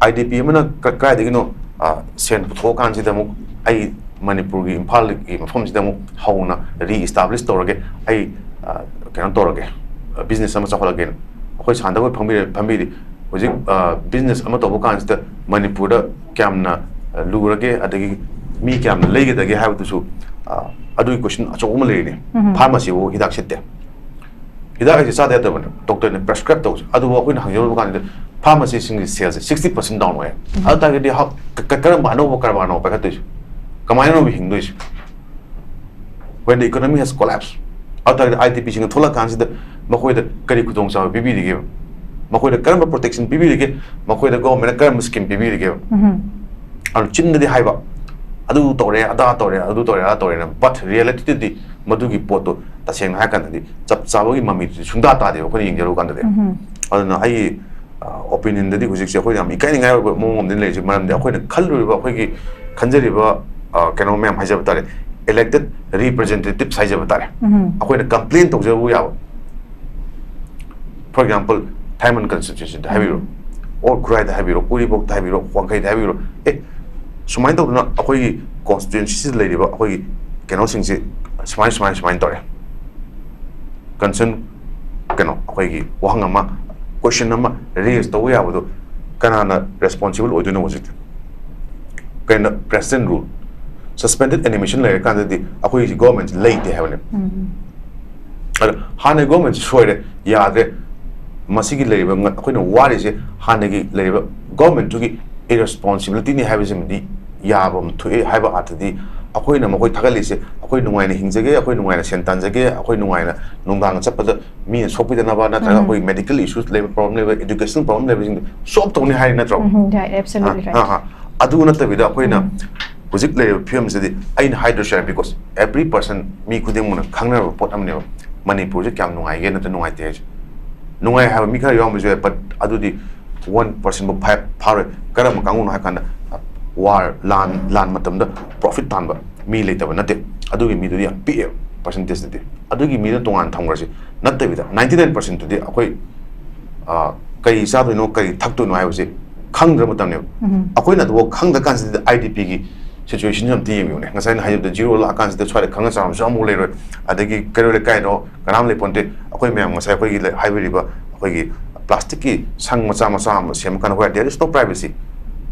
ꯑꯥꯏ ꯗꯤ ꯄꯤ ꯑꯃꯅ ꯀ-, ꯀꯗꯥꯏꯗꯒꯤꯅꯣ, ꯑ, ꯁꯦꯟ ꯄꯨꯊꯣꯛꯑꯀꯥꯟꯁꯤꯗ ꯑꯃꯨꯛ ꯑꯩ ꯃꯅꯤꯄꯨꯔꯒꯤ ꯏꯝꯐꯥꯜꯒꯤ ꯃꯐꯝꯁꯤꯗ ꯑꯃꯨꯛ ꯍꯧꯅ ꯔꯤ ꯏꯁꯇꯥꯕ꯭ꯂꯤꯁ ꯇꯧꯔꯒꯦ, ꯑꯩ, ꯑ, ꯀꯩꯅꯣ ꯇꯧꯔꯒꯦ, ꯑ, ꯕꯤꯖꯤꯅꯦꯁ ꯑꯃ ꯆꯥꯎꯈꯠꯂꯒꯦꯅ ꯑꯩꯈꯣꯏ ꯁꯥꯟꯗ ꯑꯩꯈꯣꯏ ꯐꯝꯕꯤꯔꯦ, ꯐꯝꯕꯤꯔꯤ꯫ ꯍꯧꯖꯤꯛ, ꯑ, ꯕꯤꯖꯤꯅꯦꯁ ꯑꯃ ꯇꯧꯕ ꯀꯥꯟꯁꯤꯗ ꯃꯅꯤꯄꯨꯔꯗ ꯀꯌꯥꯝꯅ, ꯑ, ꯂꯨꯔꯒꯦ, ꯑꯗꯒꯤ ꯃꯤ ꯀꯌꯥꯝꯅ ꯂꯩꯒꯗꯒꯦ ꯍꯥꯏꯕꯗꯨꯁꯨ, ꯑ, ꯑꯗꯨꯒꯤ ꯀꯣꯏꯁꯟ ꯑꯆꯧꯕ ꯑꯃ ꯂꯩꯔꯤꯅꯦ꯫ ꯐꯥꯔꯃꯥꯁꯤꯕꯨ ꯍꯤꯗꯥꯛ ꯁꯤꯠꯇꯦ꯫ ꯍꯤꯗꯥꯛ ꯍꯥꯏꯁꯦ ꯆꯥꯗ ꯌꯥꯗꯕꯅꯦ, ꯗꯣꯛꯇꯔꯅ ꯄ꯭ꯔꯦꯁꯀ꯭ꯔꯥꯏꯕ ꯇꯧꯕꯁꯦ꯫ ꯑꯗꯨꯕꯨ ꯑꯩꯈꯣꯏꯅ ꯍꯪꯖꯔꯨꯕ ꯀꯥꯟꯗ ꯐꯥꯔꯃꯥꯁꯤꯁꯤꯡꯒꯤ ꯁꯦꯜꯁꯦ ꯁꯤꯛꯁꯇꯤ ꯄꯥꯔꯁꯦꯟ ꯗꯥꯎꯟ ꯑꯣꯏꯌꯦ꯫ ꯑꯗꯨ ꯇꯥꯔꯒꯗꯤ ꯍ-, ꯀ-, ꯀ-, ꯀꯔꯝꯕ ꯑꯅꯧꯕ ꯀꯔꯕꯥꯔꯅꯣ ꯄꯥꯏꯈꯠꯇꯣꯏꯁꯦ? ꯀꯃꯥꯏꯅꯅꯣ ꯍꯤꯡꯗꯣꯏꯁꯦ? When the economy has collapsed, ꯑꯗꯨ ꯇꯥꯔꯒꯗꯤ ꯑꯥꯏ ꯗꯤ ꯄꯤꯁꯤꯡꯅ ꯊꯣꯛꯂꯛꯑꯀꯥꯟꯁꯤꯗ ꯃꯈꯣꯏꯗ ꯀꯔꯤ ꯈꯨꯗꯣꯡꯆꯥꯕ ꯄꯤꯕꯤꯔꯤꯒꯦꯕ? ꯃꯈꯣꯏꯗ ꯀꯔꯝꯕ ꯄ꯭ꯔꯣꯇꯦꯛꯁꯟ ꯄꯤꯕꯤꯔꯤꯒꯦ? ꯃꯈꯣꯏꯗ ꯒꯣꯔꯃꯦꯟꯅ ꯀꯔꯝꯕ ꯁ꯭ꯀꯤꯝ ꯄꯤꯕꯤꯔꯤꯒꯦꯕ? ꯑꯗꯨ ꯆꯤꯟꯗꯗꯤ ꯍꯥꯏꯕ, "ꯑꯗꯨ ꯇꯧꯔꯦ, ꯑꯗꯥ ꯇꯧꯔꯦ, ꯑꯗꯨ ꯇꯧꯔꯦ, ꯑꯗꯥ ꯇꯧꯔꯦꯅ", but ꯔꯤꯌꯦꯂꯤꯇꯤꯗꯗꯤ ꯃꯗꯨꯒꯤ ꯄꯣꯠꯇꯣ ꯇꯁꯦꯡꯅ ꯍꯥꯏꯔ ꯀꯥꯟꯗꯗꯤ ꯆꯞ ꯆꯥꯕꯒꯤ ꯃꯃꯤꯗꯨꯗꯤ ꯁꯨꯡꯇꯥ ꯇꯥꯗꯦꯕ ꯑꯩꯈꯣꯏꯅ ꯌꯦꯡꯖꯔꯨ ꯀꯥꯟꯗꯗꯤ꯫ ꯑꯗꯨꯅ ꯑꯩꯒꯤ, ꯑ, ꯑꯣꯄꯤꯅꯤꯌꯟꯗꯗꯤ ꯍꯧꯖꯤꯛꯁꯦ ꯑꯩꯈꯣꯏ ꯌꯥꯝ ꯏꯀꯥꯏꯅꯤꯡꯉꯥꯏ ꯑꯣꯏꯕ ꯃꯑꯣꯡ ꯑꯃꯗꯤ ꯂꯩꯔꯤꯁꯦ, ꯃꯔꯝꯗꯤ ꯑꯩꯈꯣꯏꯅ ꯈꯜꯂꯨꯔꯤꯕ ꯑꯩꯈꯣꯏꯒꯤ ꯈꯟꯖꯔꯤꯕ, ꯑ, ꯀꯩꯅꯣ ꯃꯌꯥꯝ ꯍꯥꯏꯖꯕ ꯇꯥꯔꯦ, ꯏꯂꯦꯛꯇꯦꯠ ꯔꯤꯄ꯭ꯔꯖꯦꯟꯇꯦꯇꯤꯚꯁ ꯍꯥꯏꯖꯕ ꯇꯥꯔꯦ, ꯑꯩꯈꯣꯏꯅ ꯀꯝꯄ꯭ꯂꯦꯟ ꯇꯧꯖꯕ ꯌꯥꯕ꯫ For example, ꯊꯥꯏꯃꯟ ꯀꯟꯁꯇꯤꯇ꯭ꯌꯨꯟꯁꯤꯗ ꯍꯥꯏꯕꯤꯔꯣ, ꯑꯣꯔ ꯈꯨꯔꯥꯏꯗ ꯍꯥꯏꯕꯤꯔꯣ, ꯎꯔꯤꯄꯣꯛꯇ ꯍꯥꯏꯕꯤꯔꯣ, ꯋꯥꯡꯈꯩꯗ ꯍꯥꯏꯕꯤꯔꯣ, ꯑꯦ, ꯁꯨꯃꯥꯏꯅ ꯇꯧꯗꯅ ꯑꯩꯈꯣꯏꯒꯤ ꯀꯣꯟꯁꯇꯤꯇ꯭ꯌꯨꯟꯁꯤꯁꯤꯗ ꯂꯩꯔꯤꯕ ꯑꯩꯈꯣꯏꯒꯤ ꯀꯩꯅꯣꯁꯤꯡꯁꯦ ꯁꯨꯃꯥꯏꯅ, ꯁꯨꯃꯥꯏꯅ, ꯁꯨꯃꯥꯏꯅ ꯇꯧꯔꯦ꯫ ꯀꯟꯁꯔꯟ ꯀꯩꯅꯣ, ꯑꯩꯈꯣꯏꯒꯤ ꯋꯥꯍꯪ ꯑꯃ, ꯀꯣꯏꯁꯟ ꯑꯃ ꯔꯦꯖ ꯇꯧꯕ ꯌꯥꯕꯗꯣ ꯀꯅꯥꯅ ꯔꯦꯁꯄꯣꯟꯁꯤꯕꯜ ꯑꯣꯏꯗꯣꯏꯅꯣ ꯍꯧꯖꯤꯛꯇꯤ? ꯀꯩꯅꯣ, ꯄ꯭ꯔꯦꯁꯤꯗꯦꯟ ꯔꯨꯜ, ꯁꯁꯄꯦꯟꯗꯦꯗ ꯑꯦꯅꯤꯃꯦꯁꯟ ꯂꯩꯔꯀꯥꯟꯗꯗꯤ ꯑꯩꯈꯣꯏꯒꯤ ꯒꯣꯔꯃꯦꯟꯁꯦ ꯂꯩꯇꯦ ꯍꯥꯏꯕꯅꯦꯕ꯫ ꯑꯗꯣ ꯍꯥꯟꯅꯒꯤ ꯒꯣꯔꯃꯦꯟꯁꯦ ꯁꯣꯏꯔꯦ, ꯌꯥꯗ꯭ꯔꯦ, ꯃꯁꯤꯒꯤ ꯂꯩꯔꯤꯕ ꯉ-, ꯑꯩꯈꯣꯏꯅ ꯋꯥꯔꯤꯁꯦ ꯍꯥꯟꯅꯒꯤ ꯂꯩꯔꯤꯕ ꯒꯣꯔꯃꯦꯟꯇꯨꯒꯤ ꯏꯔꯦꯁꯄꯣꯟꯁꯤꯕꯤꯂꯤꯇꯤꯅꯤ ꯍꯥꯏꯕꯁꯤꯃꯗꯤ ꯌꯥꯕ ꯑꯃ ꯊꯣꯛꯑꯦ ꯍꯥꯏꯕ ꯑꯥꯔꯊꯗꯤ, ꯑꯩꯈꯣꯏꯅ ꯃꯈꯣꯏ ꯊꯥꯒꯠꯂꯤꯁꯦ, ꯑꯩꯈꯣꯏ ꯅꯨꯡꯉꯥꯏꯅ ꯍꯤꯡꯖꯒꯦ, ꯑꯩꯈꯣꯏ ꯅꯨꯡꯉꯥꯏꯅ ꯁꯦꯟ ꯇꯥꯟꯖꯒꯦ, ꯑꯩꯈꯣꯏ ꯅꯨꯡꯉꯥꯏꯅ ꯅꯨꯡꯗꯥꯡ ꯆꯠꯄꯗ ꯃꯤꯅ ꯁꯣꯛꯄꯤꯗꯅꯕ, ꯅꯠꯇ꯭ꯔꯒ ꯑꯩꯈꯣꯏ ꯃꯦꯗꯤꯀꯦꯜ ꯏꯁꯨꯁ ꯂꯩꯕ, ꯄ꯭ꯔꯣꯕ꯭ꯂꯦꯝ ꯂꯩꯕ, ꯏꯗꯨꯀꯦꯁꯅꯦꯜ ꯄ꯭ꯔꯣꯕ꯭ꯂꯦꯝ ꯂꯩꯕꯁꯤꯡꯗꯣ ꯁꯣꯜꯕ ꯇꯧꯅꯤ ꯍꯥꯏꯔꯤ ꯅꯠꯇ꯭ꯔꯣ? ꯎꯝ, right, absolutely right. ꯑꯥ, ꯑꯥ, ꯑꯥ꯫ ꯑꯗꯨ ꯅꯠꯇꯕꯤꯗ ꯑꯩꯈꯣꯏꯅ ꯍꯧꯖꯤꯛ ꯂꯩꯔꯤꯕ ꯐꯤꯕꯝꯁꯤꯗꯤ ꯑꯩꯅ ꯍꯥꯏꯗ꯭ꯔꯁꯨ ꯌꯥꯔꯦ, because every person, ꯃꯤ ꯈꯨꯗꯤꯡꯃꯛꯅ ꯈꯪꯅꯔꯕ ꯄꯣꯠ ꯑꯃꯅꯦꯕ ꯃꯅꯤꯄꯨꯔꯁꯦ ꯀꯌꯥꯝ ꯅꯨꯡꯉꯥꯏꯒꯦ ꯅꯠꯇ꯭ꯔ ꯅꯨꯡꯉꯥꯏꯇꯦ ꯍꯥꯏꯁꯦ꯫ ꯅꯨꯡꯉꯥꯏ ꯍꯥꯏꯕ ꯃꯤ ꯈꯔ ꯌꯥꯎꯔꯝꯕꯁꯨ ꯌꯥꯏ, but ꯑꯗꯨꯗꯤ ꯋꯥꯟ ꯄꯥꯔꯁꯦꯟꯕꯨ ꯐꯥꯔꯣꯏ꯫ ꯀꯔꯝꯕ ꯀꯥꯡꯕꯨꯅꯣ ꯍꯥꯏ ꯀꯥꯟꯗ, ꯋꯥꯔ, ꯂꯥꯟ, ꯂꯥꯟ ꯃꯇꯝꯗ ꯄ꯭ꯔꯣꯐꯤꯠ ꯇꯥꯟꯕ ꯃꯤ ꯂꯩꯇꯕ ꯅꯠꯇꯦ꯫ ꯑꯗꯨꯒꯤ ꯃꯤꯗꯨꯗꯤ ꯌꯥꯝ ꯄꯤꯛꯑꯦꯕ ꯄꯥꯔꯁꯦꯟꯇꯦꯖꯇꯗꯤ꯫ ꯑꯗꯨꯒꯤ ꯃꯤꯗꯨ ꯇꯣꯉꯥꯟꯅ ꯊꯝꯈ꯭ꯔꯁꯤ꯫ ꯅꯠꯇꯕꯤꯗ ꯅꯥꯏꯟꯇꯤ ꯅꯥꯏꯟ ꯄꯥꯔꯁꯦꯟꯇꯨꯗꯤ ꯑꯩꯈꯣꯏ, ꯑ, ꯀꯔꯤ ꯆꯥꯗꯣꯏꯅꯣ, ꯀꯔꯤ ꯊꯛꯇꯣꯏꯅꯣ ꯍꯥꯏꯕꯁꯤ ꯈꯪꯗ꯭ꯔ ꯃꯇꯝꯅꯦꯕ꯫ ꯑꯩꯈꯣꯏꯅ ꯑꯗꯨꯐꯥꯎ ꯈꯪꯗ ꯀꯥꯟꯁꯤꯗ ꯑꯥꯏ ꯗꯤ ꯄꯤꯒꯤ ꯁꯤꯆꯨꯋꯦꯁꯟꯁꯨ ꯑꯝꯇ ꯌꯦꯡꯕꯤꯌꯨꯅꯦ꯫ ꯉꯁꯥꯏ ꯑꯩꯅ ꯍꯥꯏꯖꯕꯗ, ꯖꯤꯔꯣ ꯂꯥꯛꯑꯀꯥꯟꯁꯤꯗ ꯁ꯭ꯋꯥꯏꯗ ꯈꯪꯅ ꯆꯥꯟꯅꯕꯁꯨ ꯑꯃꯨꯛ ꯂꯩꯔꯣꯏ, ꯑꯗꯒꯤ ꯀꯩꯔꯣꯏ ꯂꯩꯀꯥꯏꯗꯣ ꯀꯅꯥꯝ ꯂꯩꯄꯣꯟꯇꯦ꯫ ꯑꯩꯈꯣꯏ ꯃꯌꯥꯝ ꯉꯁꯥꯏ ꯑꯩꯈꯣꯏꯒꯤ ꯂꯩ-, ꯍꯥꯏꯕꯤꯔꯤꯕ ꯑꯩꯈꯣꯏꯒꯤ ꯄ꯭ꯂꯥꯁꯇꯤꯛꯀꯤ ꯁꯪ ꯃꯆꯥ ꯃꯆꯥ ꯑꯃ ꯁꯦꯝꯃꯀꯥꯟꯗ, where there is no privacy,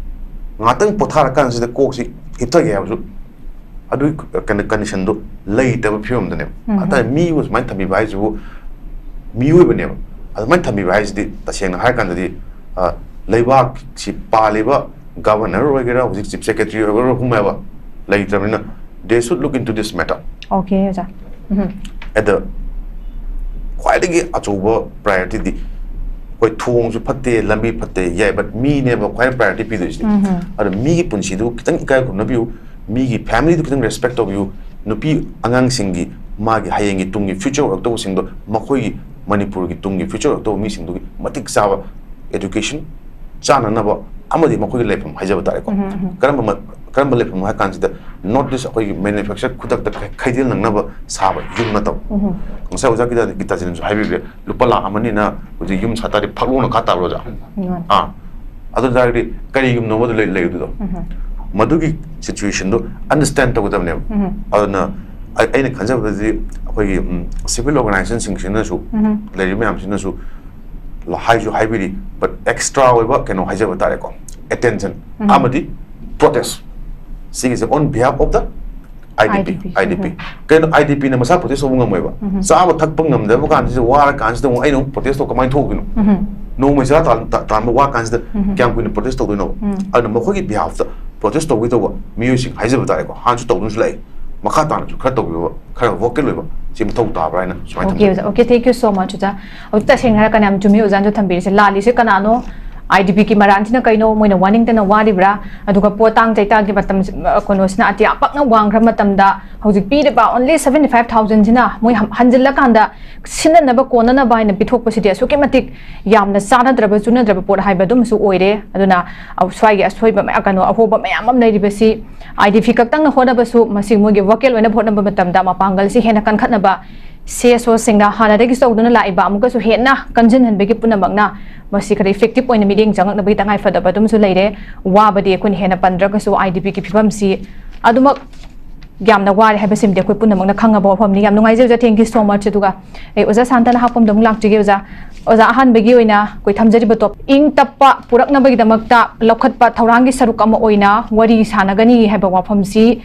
ꯉꯥꯛꯇꯪ ꯄꯣꯊꯥꯔꯀꯥꯟꯁꯤꯗ ꯀꯣꯛꯁꯤ ꯍꯤꯞꯊꯒꯦ ꯍꯥꯏꯕꯁꯨ ꯑꯗꯨꯒꯤ ꯀꯟ-, ꯀꯟꯗꯤꯁꯟꯗꯨ ꯂꯩꯇꯕ ꯐꯤꯕꯝꯗꯅꯦꯕ꯫ ꯎꯝ꯫ ꯑꯗꯨꯅ ꯃꯤꯕꯨ ꯁꯨꯃꯥꯏꯅ ꯊꯝꯕꯤꯕ ꯍꯥꯏꯁꯤꯕꯨ ꯃꯤꯑꯣꯏꯕꯅꯦꯕ꯫ ꯑꯗꯨꯃꯥꯏꯅ ꯊꯝꯕꯤꯕ ꯍꯥꯏꯁꯤꯗꯤ ꯇꯁꯦꯡꯅ ꯍꯥꯏꯔꯀꯥꯟꯗꯗꯤ, ꯑ, ꯂꯩꯕꯥꯛꯁꯤ ꯄꯥꯜꯂꯤꯕ ꯒꯚꯔꯅꯔ ꯑꯣꯏꯒꯦꯔꯥ, ꯍꯧꯖꯤꯛ ꯆꯤꯐ ꯁꯦꯀ꯭ꯔꯦꯇꯔꯤ ꯑꯣꯏꯒꯦꯔꯥ, whomever ꯂꯩꯇ꯭ꯔꯕꯅꯤꯅ, they should look into this matter꯫ Okay, ꯑꯣꯖꯥ꯫ ꯎꯝ꯫ ꯑꯗ ꯈ꯭ꯋꯥꯏꯗꯒꯤ ꯑꯆꯧꯕ priorityꯗꯤ, ꯍꯣꯏ, ꯊꯣꯡꯁꯨ ꯐꯠꯇꯦ, ꯂꯝꯕꯤ ꯐꯠꯇꯦ, ꯌꯥꯏ, but ꯃꯤꯅꯦꯕ ꯈ꯭ꯋꯥꯏ priority ꯄꯤꯗꯣꯏꯁꯤꯗꯤ꯫ ꯎꯝ꯫ ꯑꯗ ꯃꯤꯒꯤ ꯄꯨꯟꯁꯤꯗꯨ ꯈꯤꯇꯪ ꯏꯀꯥꯏ ꯈꯨꯝꯅꯕꯤꯌꯨ, ꯃꯤꯒꯤ familyꯗꯨ ꯈꯤꯇꯪ respect ꯇꯧꯕꯤꯌꯨ, ꯅꯨꯄꯤ ꯑꯉꯥꯡꯁꯤꯡꯒꯤ, ꯃꯥꯒꯤ ꯍꯌꯦꯡꯒꯤ ꯇꯨꯡꯒꯤ future ꯑꯣꯏꯔꯛꯇꯧꯕꯁꯤꯡꯗꯣ, ꯃꯈꯣꯏꯒꯤ ꯃꯅꯤꯄꯨꯔꯒꯤ ꯇꯨꯡꯒꯤ future ꯑꯣꯏꯔꯛꯇꯧꯕ ꯃꯤꯁꯤꯡꯗꯨꯒꯤ ꯃꯇꯤꯛ ꯆꯥꯕ education, ꯆꯥꯅꯅꯕ ꯑꯃꯗꯤ ꯃꯈꯣꯏꯒꯤ ꯂꯩꯐꯝ ꯍꯥꯏꯖꯕ ꯇꯥꯔꯦꯀꯣ꯫ ꯎꯝ, ꯎꯝ꯫ ꯀꯔꯝꯕ ꯃ-, ꯀꯔꯝꯕ ꯂꯩꯐꯝ ꯍꯥꯏ ꯀꯥꯟꯁꯤꯗ, not just ꯑꯩꯈꯣꯏꯒꯤ manufacture ꯈꯨꯗꯛꯇ ꯈ-, ꯈꯩꯗꯦꯜ ꯅꯪꯅꯕ ꯁꯥꯕ ꯌꯨꯝ ꯅꯠꯇꯕ꯫ ꯎꯝ꯫ ꯉꯁꯥꯏ ꯑꯣꯖꯥ ꯒꯤꯇꯥ-, ꯒꯤꯇꯥꯖꯤꯅꯁꯨ ꯍꯥꯏꯕꯤꯈ꯭ꯔꯦ, ꯂꯨꯄꯥ ꯂꯥꯛ ꯑꯃꯅꯤꯅ ꯍꯧꯖꯤꯛ ꯌꯨꯝ ꯁꯥ ꯇꯥꯔꯗꯤ ꯐꯛꯂꯣꯡꯅ ꯀꯥ ꯇꯥꯕ꯭ꯔꯣ, ꯑꯣꯖꯥ? ꯎꯝ꯫ ꯑꯥ, ꯑꯗꯨ ꯇꯥꯔꯗꯤ ꯀꯔꯤ ꯌꯨꯝꯅꯣ ꯑꯗꯨ ꯂꯩ-, ꯂꯩꯔꯨꯗꯣꯏꯗꯣ? ꯎꯝ꯫ ꯃꯗꯨꯒꯤ situationꯗꯣ understand ꯇꯧꯒꯗꯕꯅꯦꯕ꯫ ꯎꯝ꯫ ꯑꯗꯨꯅ ꯑꯩ-, ꯑꯩꯅ ꯈꯟꯖꯕꯗꯗꯤ ꯑꯩꯈꯣꯏꯒꯤ, ꯎꯝ, civil organizationꯁꯤꯡꯁꯤꯅꯁꯨ, ꯎꯝ꯫ ꯂꯩꯔꯤꯕ ꯃꯌꯥꯝꯁꯤꯅꯁꯨ ꯍꯥꯏꯁꯨ ꯍꯥꯏꯕꯤꯔꯤ, but extra ꯑꯣꯏꯕ ꯀꯩꯅꯣ ꯍꯥꯏꯖꯕ ꯇꯥꯔꯦꯀꯣ, attention ꯎꯝ꯫ ꯑꯃꯗꯤ protest, ꯁꯤꯒꯤꯁꯦ on behalf of the IDP꯫ IDP꯫ IDP꯫ ꯎꯝ꯫ ꯀꯩꯅꯣ, IDPꯅ ꯃꯁꯥ protest ꯇꯧꯕ ꯉꯝꯃꯣꯏꯕ꯫ ꯎꯝ꯫ ꯆꯥꯕ ꯊꯛꯄ ꯉꯝꯗꯕ ꯀꯥꯟꯁꯤꯗ, ꯋꯥꯔ ꯀꯥꯟꯁꯤꯗ ꯑꯃꯨꯛ ꯑꯩꯅ ꯑꯃꯨꯛ protest ꯇꯧ ꯀꯃꯥꯏꯅ ꯊꯣꯛꯎꯗꯣꯏꯅꯣ? ꯎꯝ꯫ ꯅꯣꯡꯃꯩ ꯆꯔꯥ ꯇꯥꯟ-, ꯇꯥ-, ꯇꯥꯟꯕ ꯋꯥ ꯀꯥꯟꯁꯤꯗ ꯎꯝ꯫ ꯀꯌꯥꯝ ꯀꯨꯏꯅ protest ꯇꯧꯗꯣꯏꯅꯣ? ꯎꯝ꯫ ꯑꯗꯨꯅ ꯃꯈꯣꯏꯒꯤ behalfꯇ protest ꯇꯧꯒꯦ ꯇꯧꯕ ꯃꯤꯑꯣꯏꯁꯤꯡ ꯍꯥꯏꯖꯕ ꯇꯥꯔꯦꯀꯣ, ꯍꯥꯟꯅꯁꯨ ꯇꯧꯗꯨꯅꯁꯨ ꯂꯥꯛꯏ, ꯃꯈꯥ ꯇꯥꯅꯁꯨ ꯈꯔ ꯇꯧꯕꯤꯕ, ꯈꯔ vocal ꯑꯣꯏꯕ, ꯁꯤ ꯃꯊꯧ ꯇꯥꯕ꯭ꯔꯥ ꯍꯥꯏꯅ ꯁꯨꯃꯥꯏꯅ Okay, ꯊꯝꯖꯒꯦ꯫ Okay, thank you so much, ꯑꯣꯖꯥ꯫ ꯍꯧꯖꯤꯛ ꯇꯁꯦꯡꯅ ꯍꯥꯏꯔꯀꯥꯟꯗ ꯌꯥꯝ ꯆꯨꯝꯃꯤ ꯑꯣꯖꯥꯅꯁꯨ ꯊꯝꯕꯤꯔꯤꯁꯦ꯫ ꯂꯥꯜꯂꯤꯁꯦ ꯀꯅꯥꯅꯣ? ꯑꯥꯏ ꯗꯤ ꯄꯤꯒꯤ ꯃꯔꯥꯟꯁꯤꯅ ꯀꯩꯅꯣ, ꯃꯣꯏꯅ ꯋꯥꯅꯤꯡꯗꯅ ꯋꯥꯔꯤꯕ꯭ꯔꯥ? ꯑꯗꯨꯒ ꯄꯣꯠ ꯇꯥꯡ ꯆꯩꯇꯥꯒꯤ ꯃꯇꯝ, ꯑ, ꯀꯩꯅꯣꯁꯤꯅ ꯑꯇꯤꯌꯥ ꯄꯥꯛꯅ ꯋꯥꯡꯈ꯭ꯔ ꯃꯇꯝꯗ ꯍꯧꯖꯤꯛ ꯄꯤꯔꯤꯕ only seventy five thousand ꯁꯤꯅ ꯃꯣꯏ ꯍꯝ-, ꯍꯟꯖꯤꯜꯂꯀꯥꯟꯗ ꯁꯤꯟꯅꯅꯕ ꯀꯣꯟꯅꯅꯕ ꯍꯥꯏꯅ ꯄꯤꯊꯣꯛꯄꯁꯤꯗꯤ ꯑꯁꯨꯛꯀꯤ ꯃꯇꯤꯛ ꯌꯥꯝꯅ ꯆꯥꯅꯗ꯭ꯔꯕ ꯆꯨꯅꯗ꯭ꯔꯕ ꯄꯣꯠ ꯍꯥꯏꯕ ꯑꯗꯨꯝꯁꯨ ꯑꯣꯏꯔꯦ꯫ ꯑꯗꯨꯅ, ꯑ, ꯁ꯭ꯋꯥꯏꯒꯤ ꯑꯁꯣꯏꯕ ꯃꯌꯥꯝ, ꯀꯩꯅꯣ, ꯑꯍꯣꯕ ꯃꯌꯥꯝ ꯑꯃ ꯂꯩꯔꯤꯕꯁꯤ ꯑꯥꯏ ꯗꯤ ꯄꯤ ꯈꯛꯇꯪꯅ ꯍꯣꯠꯅꯕꯁꯨ, ꯃꯁꯤ ꯃꯣꯏꯒꯤ ꯚꯣꯀꯦꯜ ꯑꯣꯏꯅ ꯍꯣꯠꯅꯕ ꯃꯇꯝꯗ ꯃꯄꯥꯡꯒꯜꯁꯤ ꯍꯦꯟꯅ ꯀꯟꯈꯠꯅꯕ ꯁꯤ ꯑꯦꯁ ꯑꯣꯁꯤꯡꯅ ꯍꯥꯟꯅꯗꯒꯤ ꯇꯧꯗꯨꯅ ꯂꯥꯛꯏꯕ ꯑꯃꯨꯛꯀꯁꯨ ꯍꯦꯟꯅ ꯀꯟꯁꯤꯟꯍꯟꯕꯒꯤ ꯄꯨꯝꯅꯃꯛꯅ ꯃꯁꯤ ꯈꯔ effective ꯑꯣꯏꯅ ꯃꯤꯠꯌꯦꯡ ꯆꯪꯉꯛꯅꯕꯒꯤ ꯇꯉꯥꯏ ꯐꯗꯕ ꯑꯗꯨꯝꯁꯨ ꯂꯩꯔꯦ꯫ ꯋꯥꯕꯗꯤ ꯑꯩꯈꯣꯏꯅ ꯍꯦꯟꯅ ꯄꯟꯗ꯭ꯔꯒꯁꯨ ꯑꯥꯏ ꯗꯤ ꯄꯤꯒꯤ ꯐꯤꯕꯝꯁꯤ ꯑꯗꯨꯃꯛ ꯌꯥꯝꯅ ꯋꯥꯔꯦ ꯍꯥꯏꯕꯁꯤꯃꯗꯤ ꯑꯩꯈꯣꯏ ꯄꯨꯝꯅꯃꯛꯅ ꯈꯪꯉꯕ ꯋꯥꯐꯝꯅꯤ꯫ ꯌꯥꯝ ꯅꯨꯡꯉꯥꯏꯖꯩ ꯑꯣꯖꯥ, thank you so much꯫ ꯑꯗꯨꯒ ꯑꯩ ꯑꯣꯖꯥ ꯁꯥꯟꯇꯅ ꯍꯥꯞꯄꯝꯗ ꯑꯃꯨꯛ ꯂꯥꯛꯆꯒꯦ ꯑꯣꯖꯥ꯫ ꯑꯣꯖꯥ, ꯑꯍꯥꯟꯕꯒꯤ ꯑꯣꯏꯅ ꯑꯩꯈꯣꯏ ꯊꯝꯖꯔꯤꯕ ꯇꯣꯞ ꯏꯪ ꯇꯞꯄ ꯄꯨꯔꯛꯅꯕꯒꯤꯗꯃꯛꯇ ꯂꯧꯈꯠꯄ ꯊꯧꯔꯥꯡꯒꯤ ꯁꯔꯨꯛ ꯑꯃ ꯑꯣꯏꯅ ꯋꯥꯔꯤ ꯁꯥꯟꯅꯒꯅꯤ ꯍꯥꯏꯕ ꯋꯥꯐꯝꯁꯤ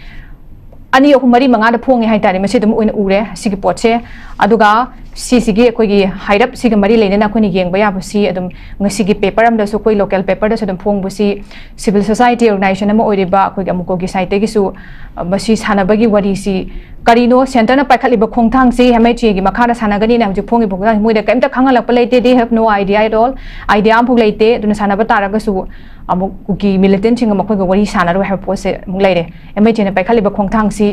ꯑꯅꯤ, ꯑꯍꯨꯝ, ꯃꯔꯤ, ꯃꯉꯥꯗ ꯐꯣꯡꯉꯦ ꯍꯥꯏꯇꯥꯔꯦ꯫ ꯃꯁꯤ ꯑꯗꯨꯝ ꯑꯣꯏꯅ ꯎꯔꯦ ꯁꯤꯒꯤ ꯄꯣꯠꯁꯦ꯫ ꯑꯗꯨꯒ ꯁꯤꯁꯤꯒꯤ ꯑꯩꯈꯣꯏꯒꯤ ꯍꯥꯏꯔꯞ ꯁꯤꯒ ꯃꯔꯤ ꯂꯩꯅꯅ ꯑꯩꯈꯣꯏꯅ ꯌꯦꯡꯕ ꯌꯥꯕꯁꯤ ꯑꯗꯨꯝ ꯉꯁꯤꯒꯤ ꯄꯦꯄꯔ ꯑꯃꯗꯁꯨ, ꯑꯩꯈꯣꯏ ꯂꯣꯀꯦꯜ ꯄꯦꯄꯔꯗꯁꯨ ꯑꯗꯨꯝ ꯐꯣꯡꯕꯁꯤ, ꯁꯤꯚꯤꯜ ꯁꯣꯁꯥꯏꯇꯤ ꯑꯣꯔꯒꯅꯥꯏꯖꯦꯁꯟ ꯑꯃ ꯑꯣꯏꯔꯤꯕ ꯑꯩꯈꯣꯏꯒꯤ ꯑꯃꯨꯀꯣꯒꯤ ꯁꯥꯏꯠꯇꯒꯤꯁꯨ, ꯑ, ꯃꯁꯤ ꯁꯥꯟꯅꯕꯒꯤ ꯋꯥꯔꯤꯁꯤ ꯀꯔꯤꯅꯣ, ꯁꯦꯟꯇꯔꯅ ꯄꯥꯏꯈꯠꯂꯤꯕ ꯈꯣꯡꯊꯥꯡꯁꯤ ꯑꯦꯝ ꯑꯩꯆ ꯑꯦꯒꯤ ꯃꯈꯥꯗ ꯁꯥꯟꯅꯒꯅꯤꯅ ꯍꯧꯖꯤꯛ ꯐꯣꯡꯉꯤꯕ ꯈꯣꯡꯊꯥꯡꯁꯤ ꯃꯣꯏꯗ ꯀꯔꯤꯝꯇ ꯈꯪꯍꯜꯂꯛꯄ ꯂꯩꯇꯦ, they have no idea at all, idea ꯑꯃꯐꯥꯎ ꯂꯩꯇꯦ꯫ ꯑꯗꯨꯅ ꯁꯥꯟꯅꯕ ꯇꯥꯔꯒꯁꯨ ꯑꯃꯨꯛ ꯀꯨꯀꯤ ꯃꯤꯂꯤꯇꯦꯟꯁꯤꯡꯒ ꯃꯈꯣꯏꯒ ꯋꯥꯔꯤ ꯁꯥꯟꯅꯔꯣꯏ ꯍꯥꯏꯕ ꯄꯣꯠꯁꯦ ꯑꯃꯨꯛ ꯂꯩꯔꯦ꯫ ꯑꯦꯝ ꯑꯩꯆ ꯑꯦꯅ ꯄꯥꯏꯈꯠꯂꯤꯕ ꯈꯣꯡꯊꯥꯡꯁꯤ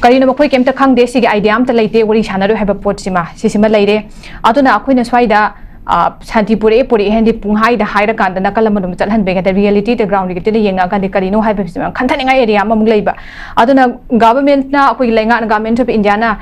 ꯀꯔꯤꯅꯣ, ꯃꯈꯣꯏ ꯀꯩꯝꯇ ꯈꯪꯗꯦ, ꯁꯤꯒꯤ idea ꯑꯝꯇ ꯂꯩꯇꯦ, ꯋꯥꯔꯤ ꯁꯥꯟꯅꯔꯣꯏ ꯍꯥꯏꯕ ꯄꯣꯠꯁꯤꯃ, ꯁꯤꯁꯤꯃ ꯂꯩꯔꯦ꯫ ꯑꯗꯨꯅ ꯑꯩꯈꯣꯏꯅ ꯁ꯭ꯋꯥꯏꯗ, ꯑ, ꯁꯥꯟꯇꯤ ꯄꯨꯔꯛꯑꯦ, ꯄꯨꯔꯛꯑꯦ ꯍꯥꯏꯅꯗꯤ ꯄꯨꯡꯍꯥꯏꯗ ꯍꯥꯏꯔꯀꯥꯟꯗ ꯅꯥꯀꯜ ꯑꯃꯔꯣꯝꯗ ꯆꯠꯍꯟꯕꯒꯤ, ꯑꯗ reality ꯗ ground ꯗ ꯌꯦꯡꯉꯛꯑꯀꯥꯟꯗ ꯀꯔꯤꯅꯣ ꯍꯥꯏꯕꯁꯤꯃ ꯈꯟꯊꯅꯤꯡꯉꯥꯏ area ꯑꯃꯃꯨꯛ ꯂꯩꯕ꯫ ꯑꯗꯨꯅ government ꯅ, ꯑꯩꯈꯣꯏꯒꯤ ꯂꯩꯉꯥꯛꯅ, Government of India ꯅ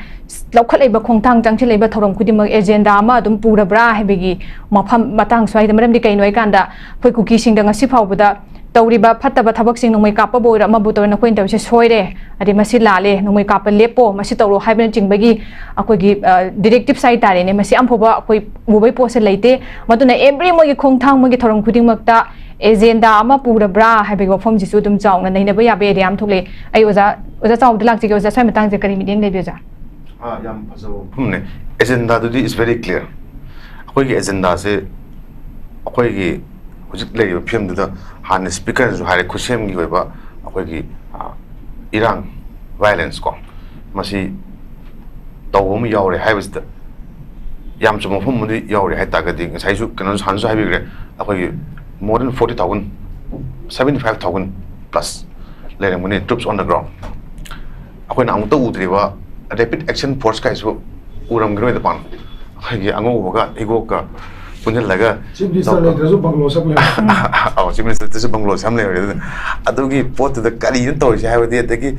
ꯂꯧꯈꯠꯂꯛꯏꯕ ꯈꯣꯡꯊꯥꯡ, ꯆꯪꯁꯤꯜꯂꯛꯏꯕ ꯊꯧꯔꯝ ꯈꯨꯗꯤꯡꯃꯛ agenda ꯑꯃ ꯑꯗꯨꯝ ꯄꯨꯔꯕ꯭ꯔꯥ ꯍꯥꯏꯕꯒꯤ ꯃꯐꯝ, ꯃꯇꯥꯡ ꯁ꯭ꯋꯥꯏꯗ꯫ ꯃꯔꯝꯗꯤ ꯀꯩꯅꯣ ꯍꯥꯏꯀꯥꯟꯗ, ꯑꯩꯈꯣꯏ ꯀꯨꯀꯤꯁꯤꯡꯗ ꯉꯁꯤ ꯐꯥꯎꯕꯗ ꯇꯧꯔꯤꯕ ꯐꯠꯇꯕ ꯊꯕꯛꯁꯤꯡ, ꯅꯣꯡꯃꯩ ꯀꯥꯞꯄꯕꯨ ꯑꯣꯏꯔꯣ, ꯑꯃꯕꯨ ꯇꯧꯔꯣ, ꯅꯈꯣꯏꯅ ꯇꯧꯔꯤꯁꯦ ꯁꯣꯏꯔꯦ, ꯑꯗꯩ ꯃꯁꯤ ꯂꯥꯜꯂꯦ, ꯅꯣꯡꯃꯩ ꯀꯥꯞꯄ ꯂꯦꯞꯄꯣ, ꯃꯁꯤ ꯇꯧꯔꯣ ꯍꯥꯏꯕꯅꯆꯤꯡꯕꯒꯤ ꯑꯩꯈꯣꯏꯒꯤ, ꯑ, directives ꯍꯥꯏꯇꯥꯔꯦꯅꯦ, ꯃꯁꯤ ꯑꯃꯐꯥꯎꯕ ꯑꯩꯈꯣꯏ ꯎꯕꯒꯤ ꯄꯣꯠꯁꯦ ꯂꯩꯇꯦ꯫ ꯃꯗꯨꯅ every ꯃꯣꯏꯒꯤ ꯈꯣꯡꯊꯥꯡ, ꯃꯣꯏꯒꯤ ꯊꯧꯔꯝ ꯈꯨꯗꯤꯡꯃꯛꯇ agenda ꯑꯃ ꯄꯨꯔꯕ꯭ꯔꯥ ꯍꯥꯏꯕꯒꯤ ꯋꯥꯐꯝꯁꯤꯁꯨ ꯑꯗꯨꯝ ꯆꯥꯎꯅ ꯅꯩꯅꯕ ꯌꯥꯕ area ꯑꯃ ꯊꯣꯛꯂꯛꯑꯦ꯫ ꯑꯩ ꯑꯣꯖꯥ, ꯑꯣꯖꯥ ꯆꯥꯎꯕꯗ ꯂꯥꯛꯆꯒꯦ꯫ ꯑꯣꯖꯥ, ꯁ꯭ꯋꯥꯏ ꯃꯇꯥꯡꯁꯦ ꯀꯔꯤ ꯃꯤꯠꯌꯦꯡ ꯂꯩꯕꯤ, ꯑꯣꯖꯥ? ꯑꯥ, ꯌꯥꯝ ꯐꯖꯕ ꯋꯥꯐꯝꯅꯦ꯫ Agenda ꯗꯨꯗꯤ is very clear꯫ ꯑꯩꯈꯣꯏꯒꯤ agenda ꯁꯦ ꯑꯩꯈꯣꯏꯒꯤ ꯍꯧꯖꯤꯛ ꯂꯩꯔꯤꯕ ꯐꯤꯕꯝꯗꯨꯗ, ꯍꯥꯟꯅ speaker ꯅꯁꯨ ꯍꯥꯏꯔꯦ, ꯈꯨꯠꯁꯦꯝꯒꯤ ꯑꯣꯏꯕ ꯑꯩꯈꯣꯏꯒꯤ, ꯑꯥ, ꯏꯔꯥꯡ, violence ꯀꯣ, ꯃꯁꯤ ꯇꯧꯕ ꯑꯃ ꯌꯥꯎꯔꯦ ꯍꯥꯏꯕꯁꯤꯗ ꯌꯥꯝ ꯆꯨꯝꯕ ꯋꯥꯐꯝ ꯑꯃꯗꯤ ꯌꯥꯎꯔꯦ ꯍꯥꯏ ꯇꯥꯔꯒꯗꯤ, ꯉꯁꯥꯏꯁꯨ ꯀꯩꯅꯣ ꯁꯥꯟꯅꯁꯨ ꯍꯥꯏꯕꯤꯈ꯭ꯔꯦ, ꯑꯩꯈꯣꯏꯒꯤ More than forty thousand, seventy five thousand plus ꯂꯩꯔꯝꯒꯅꯤ troops on the ground. ꯑꯩꯈꯣꯏꯅ ꯑꯃꯨꯛꯇ ꯎꯗ꯭ꯔꯤꯕ rapid action force ꯀꯥꯏꯁꯨ ꯎꯔꯝꯈꯤꯔꯣꯏꯗ ꯄꯥꯛꯅ꯫ ꯑꯩꯈꯣꯏꯒꯤ ꯑꯉꯧꯕꯒ ꯍꯤꯒꯣꯛꯀ ꯄꯨꯟꯁꯤꯜꯂꯒ ꯆꯤꯐ ꯃꯤꯅꯤꯁꯇꯔ ꯂꯩꯇ꯭ꯔꯁꯨ ꯕꯪꯒ꯭ꯂꯣ ꯁꯛ ꯂꯩ꯫ ꯑꯧ, ꯆꯤꯐ ꯃꯤꯅꯤꯁꯇꯔꯗꯁꯨ ꯕꯪꯒ꯭ꯂꯣ ꯁꯝ ꯂꯩꯍꯧꯔꯦ꯫ ꯑꯗꯨꯅ ꯑꯗꯨꯒꯤ ꯄꯣꯠꯇꯨꯗ ꯀꯔꯤꯅꯣ ꯇꯧꯔꯤꯁꯦ ꯍꯥꯏꯕꯗꯤ, ꯑꯗꯒꯤ